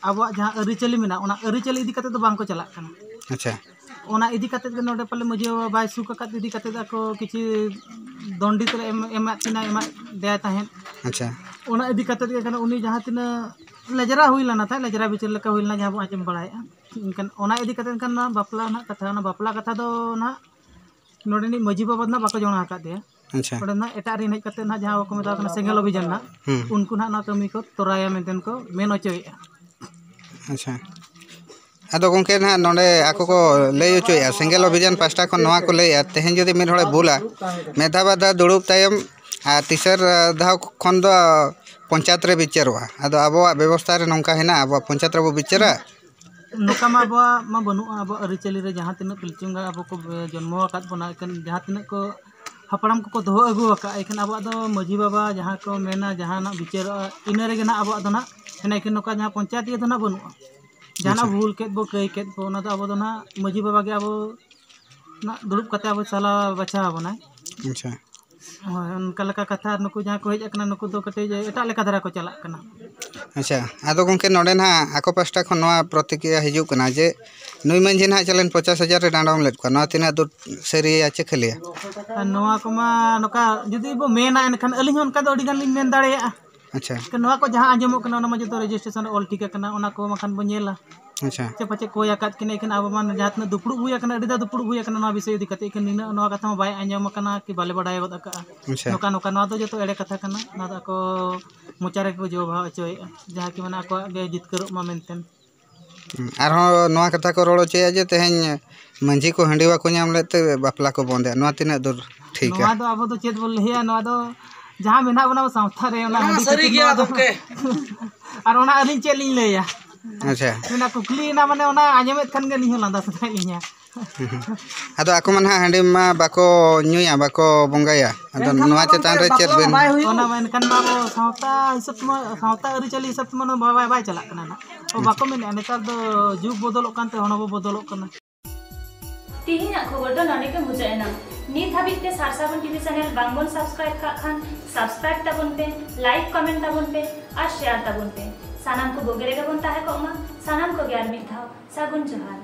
ᱟᱵᱚᱣᱟᱜ ᱡᱟᱦᱟᱸ ᱟᱹᱨᱤᱪᱟᱹᱞᱤ ᱢᱮᱱᱟᱜᱼᱟ, ᱚᱱᱟ ᱟᱹᱨᱤᱪᱟᱹᱞᱤ ᱤᱫᱤ ᱠᱟᱛᱮ ᱫᱚ ᱵᱟᱝ ᱠᱚ ᱪᱟᱞᱟᱜ ᱠᱟᱱᱟ᱾ ᱟᱪᱪᱷᱟ᱾ ᱚᱱᱟ ᱤᱫᱤ ᱠᱟᱛᱮ ᱜᱮ ᱱᱚᱰᱮ ᱯᱟᱞᱮ ᱢᱟᱹᱡᱷᱤ ᱵᱟᱵᱟ ᱵᱟᱭ ᱥᱩᱠ ᱟᱠᱟᱫ ᱤᱫᱤ ᱠᱟᱛᱮ ᱟᱠᱚ ᱠᱤᱪᱷᱩ ᱫᱚᱱᱰᱤᱛ ᱨᱮ ᱮᱢ ᱮᱢᱟᱫ ᱠᱤᱱᱟ, ᱮᱢᱟᱫ ᱫᱮᱭᱟ ᱛᱟᱦᱮᱸᱫ᱾ ᱟᱪᱪᱷᱟ᱾ ᱚᱱᱟ ᱤᱫᱤ ᱠᱟᱛᱮᱫ ᱜᱮ ᱠᱟᱱᱟ, ᱩᱱᱤ ᱡᱟᱦᱟᱸ ᱛᱤᱱᱟᱹᱜ ᱞᱮᱡᱽᱨᱟ ᱦᱩᱭ ᱞᱮᱱᱟ ᱛᱟᱦᱮᱸᱫ, ᱞᱮᱡᱽᱨᱟ ᱵᱤᱪᱟᱹᱨ ᱞᱮᱠᱟ ᱦᱩᱭ ᱞᱮᱱᱟ, ᱡᱟᱦᱟᱸ ᱵᱚᱱ ᱟᱸᱡᱚᱢ ᱵᱟᱲᱟᱭᱮᱫᱼᱟ᱾ ᱮᱱᱠᱷᱟᱱ ᱚᱱᱟ ᱤᱫᱤ ᱠᱟᱛᱮᱫ ᱮᱱᱠᱷᱟᱱ ᱱᱚᱣᱟ ᱵᱟᱯᱞᱟ ᱨᱮᱱᱟᱜ ᱠᱟᱛᱷᱟ, ᱚᱱᱟ ᱵᱟᱯᱞᱟ ᱠᱟᱛᱷᱟ ᱫᱚ ᱱᱟᱦᱟᱜ ᱱᱚᱰᱮᱱᱤᱡ ᱢᱟᱹᱡᱷᱤ ᱵᱟᱵᱟ ᱫᱚ ᱱᱟᱦᱟᱜ ᱵᱟᱠᱚ ᱡᱚᱲᱟᱣ ᱟᱠᱟᱫ ᱫᱮᱭᱟ᱾ ᱟᱪᱪᱷᱟ᱾ ᱚᱸᱰᱮ ᱱᱟᱦᱟᱜ ᱮᱴᱟᱜ ᱨᱮᱱ ᱦᱮᱡ ᱠᱟᱛᱮᱫ ᱱᱟᱦᱟᱜ ᱡᱟᱦᱟᱸ ᱵᱟᱠᱚ ᱢᱮᱛᱟᱣ ᱠᱟᱱᱟ ᱥᱮᱸᱜᱮᱞ ᱚᱵᱷᱤᱡᱟᱱ ᱱᱟᱦᱟᱜ, ᱦᱩᱸ᱾ ᱩᱱᱠᱩ ᱱᱟᱦᱟᱜ ᱱᱚᱣᱟ ᱠᱟᱹᱢᱤ ᱠᱚ ᱛᱚᱨᱟᱭᱟ ᱢᱮᱱᱛᱮ ᱠᱚ ᱢᱮᱱ ᱦᱚᱪᱚᱭᱮᱫᱼᱟ᱾ ᱟᱪᱪᱷᱟ᱾ ᱟᱫᱚ ᱜᱚᱢᱠᱮ ᱱᱟᱦᱟᱜ ᱱᱚᱰᱮ ᱟᱠᱚ ᱠᱚ ᱞᱟᱹᱭ ᱦᱚᱪᱚᱭᱮᱫᱼᱟ, ᱥᱮᱸᱜᱮᱞ ᱚᱵᱷᱤᱡᱟᱱ ᱯᱟᱦᱴᱟ ᱠᱷᱚᱱ ᱱᱚᱣᱟ ᱠᱚ ᱞᱟᱹᱭᱮᱫᱼᱟ, ᱛᱮᱦᱮᱧ ᱡᱩᱫᱤ ᱢᱤᱫ ᱦᱚᱲᱮ ᱵᱩᱞᱟ, ᱢᱤᱫ ᱫᱷᱟᱣ ᱵᱟᱨ ᱫᱷᱟᱣ ᱫᱩᱲᱩᱵ ᱛᱟᱭᱚᱢ ᱟᱨ ᱛᱮᱥᱟᱨ ᱫᱷᱟᱣ ᱠᱷᱚᱱ ᱫᱚ ᱯᱚᱧᱪᱟᱭᱮᱛ ᱨᱮ ᱵᱤᱪᱟᱹᱨᱚᱜᱼᱟ᱾ ᱟᱫᱚ ᱟᱵᱚᱣᱟᱜ ᱵᱮᱵᱚᱥᱛᱷᱟ ᱨᱮ ᱱᱚᱝᱠᱟ ᱦᱮᱱᱟᱜᱼᱟ, ᱟᱵᱚᱣᱟᱜ ᱯᱚᱧᱪᱟᱭᱮᱛ ᱨᱮᱵᱚ ᱵᱤᱪᱟᱹᱨᱟ? ᱱᱚᱝᱠᱟ ᱢᱟ ᱟᱵᱚᱣᱟᱜ ᱢᱟ ᱵᱟᱹᱱᱩᱜᱼᱟ᱾ ᱟᱵᱚᱣᱟᱜ ᱟᱹᱨᱤᱪᱟᱹᱞᱤ ᱨᱮ ᱡᱟᱦᱟᱸ ᱛᱤᱱᱟᱹᱜ ᱯᱤᱞᱪᱩ ᱮᱸᱜᱟ ᱟᱵᱚ ᱠᱚ ᱡᱚᱱᱢᱚ ᱟᱠᱟᱫ ᱵᱚᱱᱟ, ᱮᱱᱠᱷᱟᱱ ᱡᱟᱦᱟᱸ ᱛᱤᱱᱟᱹᱜ ᱠᱚ ᱦᱟᱯᱲᱟᱢ ᱠᱚᱠᱚ ᱫᱚᱦᱚ ᱟᱹᱜᱩ ᱟᱠᱟᱫᱼᱟ, ᱮᱱᱠᱷᱟᱱ ᱟᱵᱚᱣᱟᱜ ᱫᱚ ᱢᱟᱹᱡᱷᱤ ᱵᱟᱵᱟ ᱡᱟᱦᱟᱸ ᱠᱚ ᱢᱮᱱᱟ, ᱡᱟᱦᱟᱱᱟᱜ ᱵᱤᱪᱟᱹᱨᱚᱜᱼᱟ, ᱤᱱᱟᱹ ᱨᱮᱜᱮ ᱱᱟᱦᱟᱜ ᱟᱵᱚᱣᱟᱜ ᱫᱚ ᱱᱟᱦᱟᱜ ᱦᱮᱱᱟᱜᱼᱟ᱾ ᱮᱱᱠᱷᱟᱱ ᱱᱚᱝᱠᱟ ᱡᱟᱦᱟᱸ ᱯᱚᱧᱪᱟᱭᱮᱛ ᱤᱭᱟᱹ ᱫᱚ ᱱᱟᱦᱟᱜ ᱵᱟᱹᱱᱩᱜᱼᱟ᱾ ᱡᱟᱦᱟᱱᱟᱜ ᱟᱪᱪᱷᱟ᱾ ᱵᱷᱩᱞ ᱠᱮᱫ ᱵᱚ, ᱠᱟᱹᱭ ᱠᱮᱫ ᱵᱚ, ᱚᱱᱟ ᱫᱚ ᱟᱵᱚ ᱫᱚ ᱱᱟᱦᱟᱜ ᱢᱟᱹᱡᱷᱤ ᱵᱟᱵᱟ ᱜᱮ ᱟᱵᱚ ᱱᱟᱦᱟᱜ ᱫᱩᱲᱩᱵ ᱠᱟᱛᱮ ᱟᱵᱚ ᱥᱟᱞᱟ ᱵᱟᱪᱷᱟᱣ ᱟᱵᱚᱱᱟᱭ᱾ ᱟᱪᱪᱷᱟ᱾ ᱦᱳᱭ, ᱚᱱᱠᱟ ᱞᱮᱠᱟ ᱠᱟᱛᱷᱟ, ᱟᱨ ᱱᱩᱠᱩ ᱡᱟᱦᱟᱸᱭ ᱠᱚ ᱦᱮᱡ ᱟᱠᱟᱱᱟ, ᱱᱩᱠᱩ ᱫᱚ ᱠᱟᱹᱴᱤᱡ ᱮᱴᱟᱜ ᱞᱮᱠᱟ ᱫᱷᱟᱨᱟ ᱠᱚ ᱪᱟᱞᱟᱜ ᱠᱟᱱᱟ᱾ ᱟᱪᱪᱷᱟ, ᱟᱫᱚ ᱜᱚᱢᱠᱮ, ᱱᱚᱰᱮ ᱱᱟᱦᱟᱜ ᱟᱠᱚ ᱯᱟᱥᱴᱟ ᱠᱷᱚᱱ ᱱᱚᱣᱟ ᱯᱨᱚᱛᱤᱠᱨᱤᱭᱟ ᱦᱤᱡᱩᱜ ᱠᱟᱱᱟ ᱡᱮ ᱱᱩᱭ ᱢᱟᱹᱡᱷᱤ ᱱᱟᱦᱟᱜ ᱪᱟᱞᱮᱱ ᱯᱚᱧᱪᱟᱥ ᱦᱟᱡᱟᱨ ᱨᱮ ᱰᱟᱸᱰᱚᱢ ᱞᱮᱫ ᱠᱚᱣᱟ, ᱱᱚᱣᱟ ᱛᱤᱱᱟᱹᱜ ᱫᱩᱨ ᱥᱟᱹᱨᱤᱭᱟ ᱪᱮ ᱠᱷᱟᱹᱞᱤᱭᱟ? ᱟᱨ ᱱᱚᱣᱟ ᱠᱚᱢᱟ ᱱᱚᱝᱠᱟ ᱡᱩᱫᱤ ᱵᱚ ᱢᱮᱱᱟ, ᱮᱱᱠᱷᱟᱱ ᱟᱹᱞᱤᱧ ᱦᱚᱸ ᱚᱱᱠᱟ ᱫᱚ ᱟᱹᱰᱤ ᱜᱟᱱ ᱞᱤᱧ ᱢᱮᱱ ᱫᱟᱲᱮᱭᱟᱜᱼᱟ᱾ ᱟᱪᱪᱷᱟ᱾ ᱱᱚᱣᱟ ᱠᱚ ᱡᱟᱦᱟᱸ ᱟᱸᱡᱚᱢᱚᱜ ᱠᱟᱱᱟ, ᱚᱱᱟ ᱢᱟ ᱡᱚᱛᱚ ᱨᱮᱡᱤᱥᱴᱨᱮᱥᱚᱱ ᱨᱮ ᱚᱞ ᱴᱷᱤᱠ ᱟᱠᱟᱱᱟ, ᱚᱱᱟ ᱠᱚ ᱵᱟᱠᱷᱟᱱ ᱵᱚ ᱧᱮᱞᱟ᱾ ᱟᱪᱪᱷᱟ᱾ ᱪᱮ ᱯᱟᱪᱮ ᱠᱚᱭ ᱟᱠᱟᱫ ᱠᱤᱱᱟ, ᱮᱱᱠᱷᱟᱱ ᱟᱵᱚ ᱢᱟ ᱡᱟᱦᱟᱸ ᱛᱤᱱᱟᱹᱜ ᱫᱩᱯᱲᱩᱵ ᱦᱩᱭ ᱟᱠᱟᱱᱟ, ᱟᱹᱰᱤ ᱫᱷᱟᱣ ᱫᱩᱯᱲᱩᱵ ᱦᱩᱭ ᱟᱠᱟᱱᱟ ᱱᱚᱣᱟ ᱵᱤᱥᱚᱭ ᱤᱫᱤ ᱠᱟᱛᱮ, ᱮᱱᱠᱷᱟᱱ ᱱᱤᱱᱟᱹᱜ ᱱᱚᱣᱟ ᱠᱟᱛᱷᱟ ᱢᱟ ᱵᱟᱭ ᱟᱸᱡᱚᱢ ᱟᱠᱟᱱᱟ ᱠᱤ ᱵᱟᱞᱮ ᱵᱟᱰᱟᱭ ᱜᱚᱫ ᱟᱠᱟᱫᱼᱟ᱾ ᱟᱪᱪᱷᱟ᱾ ᱱᱚᱝᱠᱟ, ᱱᱚᱝᱠᱟ, ᱱᱚᱣᱟ ᱫᱚ ᱡᱚᱛᱚ ᱮᱲᱮ ᱠᱟᱛᱷᱟ ᱠᱟᱱᱟ᱾ ᱱᱚᱣᱟ ᱫᱚ ᱟᱠᱚ ᱢᱚᱪᱟ ᱨᱮᱜᱮ ᱠᱚ ᱡᱚ ᱵᱟᱦᱟ ᱦᱚᱪᱚᱭᱮᱫᱼᱟ, ᱡᱟᱦᱟᱸ ᱠᱤ ᱢᱟᱱᱮ ᱟᱠᱚᱣᱟᱜ ᱜᱮ ᱡᱤᱛᱠᱟᱹᱨᱚᱜ ᱢᱟ ᱢᱮᱱᱛᱮ᱾ ᱦᱩᱸ, ᱟᱨᱦᱚᱸ ᱱᱚᱣᱟ ᱠᱟᱛᱷᱟ ᱠᱚ ᱨᱚᱲ ᱦᱚᱪᱚᱭᱟ ᱡᱮ ᱛᱮᱦᱮᱧ ᱢᱟᱹᱡᱷᱤ ᱠᱚ ᱦᱟᱺᱰᱤ ᱵᱟᱠᱚ ᱧᱟᱢ ᱞᱮᱫ ᱛᱮ ᱵᱟᱯᱞᱟ ᱠᱚ ᱵᱚᱱᱫᱮᱜᱼᱟ, ᱱᱚᱣᱟ ᱛᱤᱱᱟᱹᱜ ᱫᱩᱨ ᱴᱷᱤᱠᱟ? ᱱᱚᱣᱟ ᱫᱚ ᱟᱵᱚ ᱫᱚ ᱪᱮᱫ ᱵᱚᱱ ᱞᱟᱹᱭᱟ, ᱱᱚᱣᱟ ᱫᱚ ᱡᱟᱦᱟᱸ ᱢᱮᱱᱟᱜ ᱵᱚᱱᱟ ᱟᱵᱚ ᱥᱟᱶᱛᱟ ᱨᱮ, ᱚᱱᱟ ᱚᱱᱟ ᱢᱟ ᱦᱟᱺᱰᱤ ᱥᱟᱹᱨᱤ ᱠᱷᱟᱹᱛᱤᱨ ᱜᱮᱭᱟ ᱱᱚᱣᱟ ᱫᱚ ᱜᱚᱢᱠᱮ᱾ ᱟᱨ ᱚᱱᱟ ᱟᱹᱞᱤᱧ ᱪᱮᱫ ᱞᱤᱧ ᱞᱟᱹᱭᱟ? ᱟᱪᱪᱷᱟ᱾ ᱚᱱᱟ ᱠᱩᱠᱞᱤ ᱮᱱᱟ, ᱢᱟᱱᱮ ᱚᱱᱟ ᱟᱸᱡᱚᱢᱮᱫ ᱠᱷᱟᱱ ᱜᱮ ᱟᱹᱞᱤᱧ ᱦᱚᱸ ᱞᱟᱸᱫᱟ ᱥᱟᱱᱟᱭᱮᱫ ᱞᱤᱧᱟ᱾ ᱟᱫᱚ ᱟᱠᱚ ᱢᱟ ᱱᱟᱦᱟᱜ ᱦᱟᱺᱰᱤ ᱢᱟ ᱵᱟᱠᱚ ᱧᱩᱭᱟ, ᱵᱟᱠᱚ ᱵᱚᱸᱜᱟᱭᱟ᱾ ᱟᱫᱚ ᱮᱱᱠᱷᱟᱱ ᱱᱚᱣᱟ ᱢᱟ ᱪᱮᱛᱟᱱ ᱜᱚᱢᱠᱮ ᱨᱮ ᱪᱮᱫ ᱵᱟᱯᱞᱟ ᱵᱮᱱ ᱢᱟ ᱵᱟᱭ ᱦᱩᱭᱩᱜ᱾ ᱚᱱᱟ ᱢᱟ ᱮᱱᱠᱷᱟᱱ ᱢᱟ ᱟᱵᱚ ᱥᱟᱶᱛᱟ ᱦᱤᱥᱟᱹᱵ ᱛᱮᱢᱟ, ᱥᱟᱶᱛᱟ ᱟᱹᱨᱤᱪᱟᱹᱞᱤ ᱦᱤᱥᱟᱹᱵ ᱛᱮᱢᱟ ᱱᱚᱣᱟ ᱵᱟᱭ, ᱵᱟᱭ ᱪᱟᱞᱟᱜ ᱠᱟᱱᱟ ᱱᱟᱦᱟᱜ᱾ ᱟᱵᱚ ᱵᱟᱠᱚ ᱢᱮᱱᱮᱫᱼᱟ, ᱱᱮᱛᱟᱨ ᱫᱚ ᱡᱩᱜᱽ ᱵᱚᱫᱚᱞᱚᱜ ᱠᱟᱱᱛᱮ ᱦᱚᱲ ᱦᱚᱸᱵᱚ ᱵᱚᱫᱚᱞᱚᱜ ᱠᱟᱱᱟ᱾ ᱛᱤᱦᱤᱧᱟᱜ ᱠᱷᱚᱵᱚᱨ ᱫᱚ ᱱᱚᱰᱮ ᱜᱮ ᱢᱩᱪᱟᱹᱫ ᱮᱱᱟ᱾ ᱱᱤᱛ ᱦᱟᱹᱵᱤᱡ ᱛᱮ ᱥᱟᱨᱥᱟᱵᱚᱱ ᱴᱤᱵᱷᱤ ᱪᱮᱱᱮᱞ ᱵᱟᱝᱵᱚᱱ ᱥᱟᱵᱥᱠᱨᱟᱭᱤᱵ ᱠᱟᱜ ᱠᱷᱟᱱ, ᱥᱟᱵᱥᱠᱨᱟᱭᱤᱵ ᱛᱟᱵᱚᱱ ᱯᱮ, ᱞᱟᱭᱤᱠ, ᱠᱚᱢᱮᱱᱴ ᱛᱟᱵᱚᱱ ᱯᱮ ᱟᱨ ᱥᱮᱭᱟᱨ ᱛᱟᱵᱚᱱ ᱯᱮ᱾ ᱥᱟᱱᱟᱢ ᱠᱚ ᱵᱩᱜᱤ ᱨᱮᱜᱮ ᱵᱚᱱ ᱛᱟᱦᱮᱸ ᱠᱚᱜ ᱢᱟ᱾ ᱥᱟᱱᱟᱢ ᱠᱚᱜᱮ ᱟᱨ ᱢᱤᱫ ᱫᱷᱟᱣ ᱥᱟᱹᱜᱩᱱ ᱡᱚᱦᱟᱨ᱾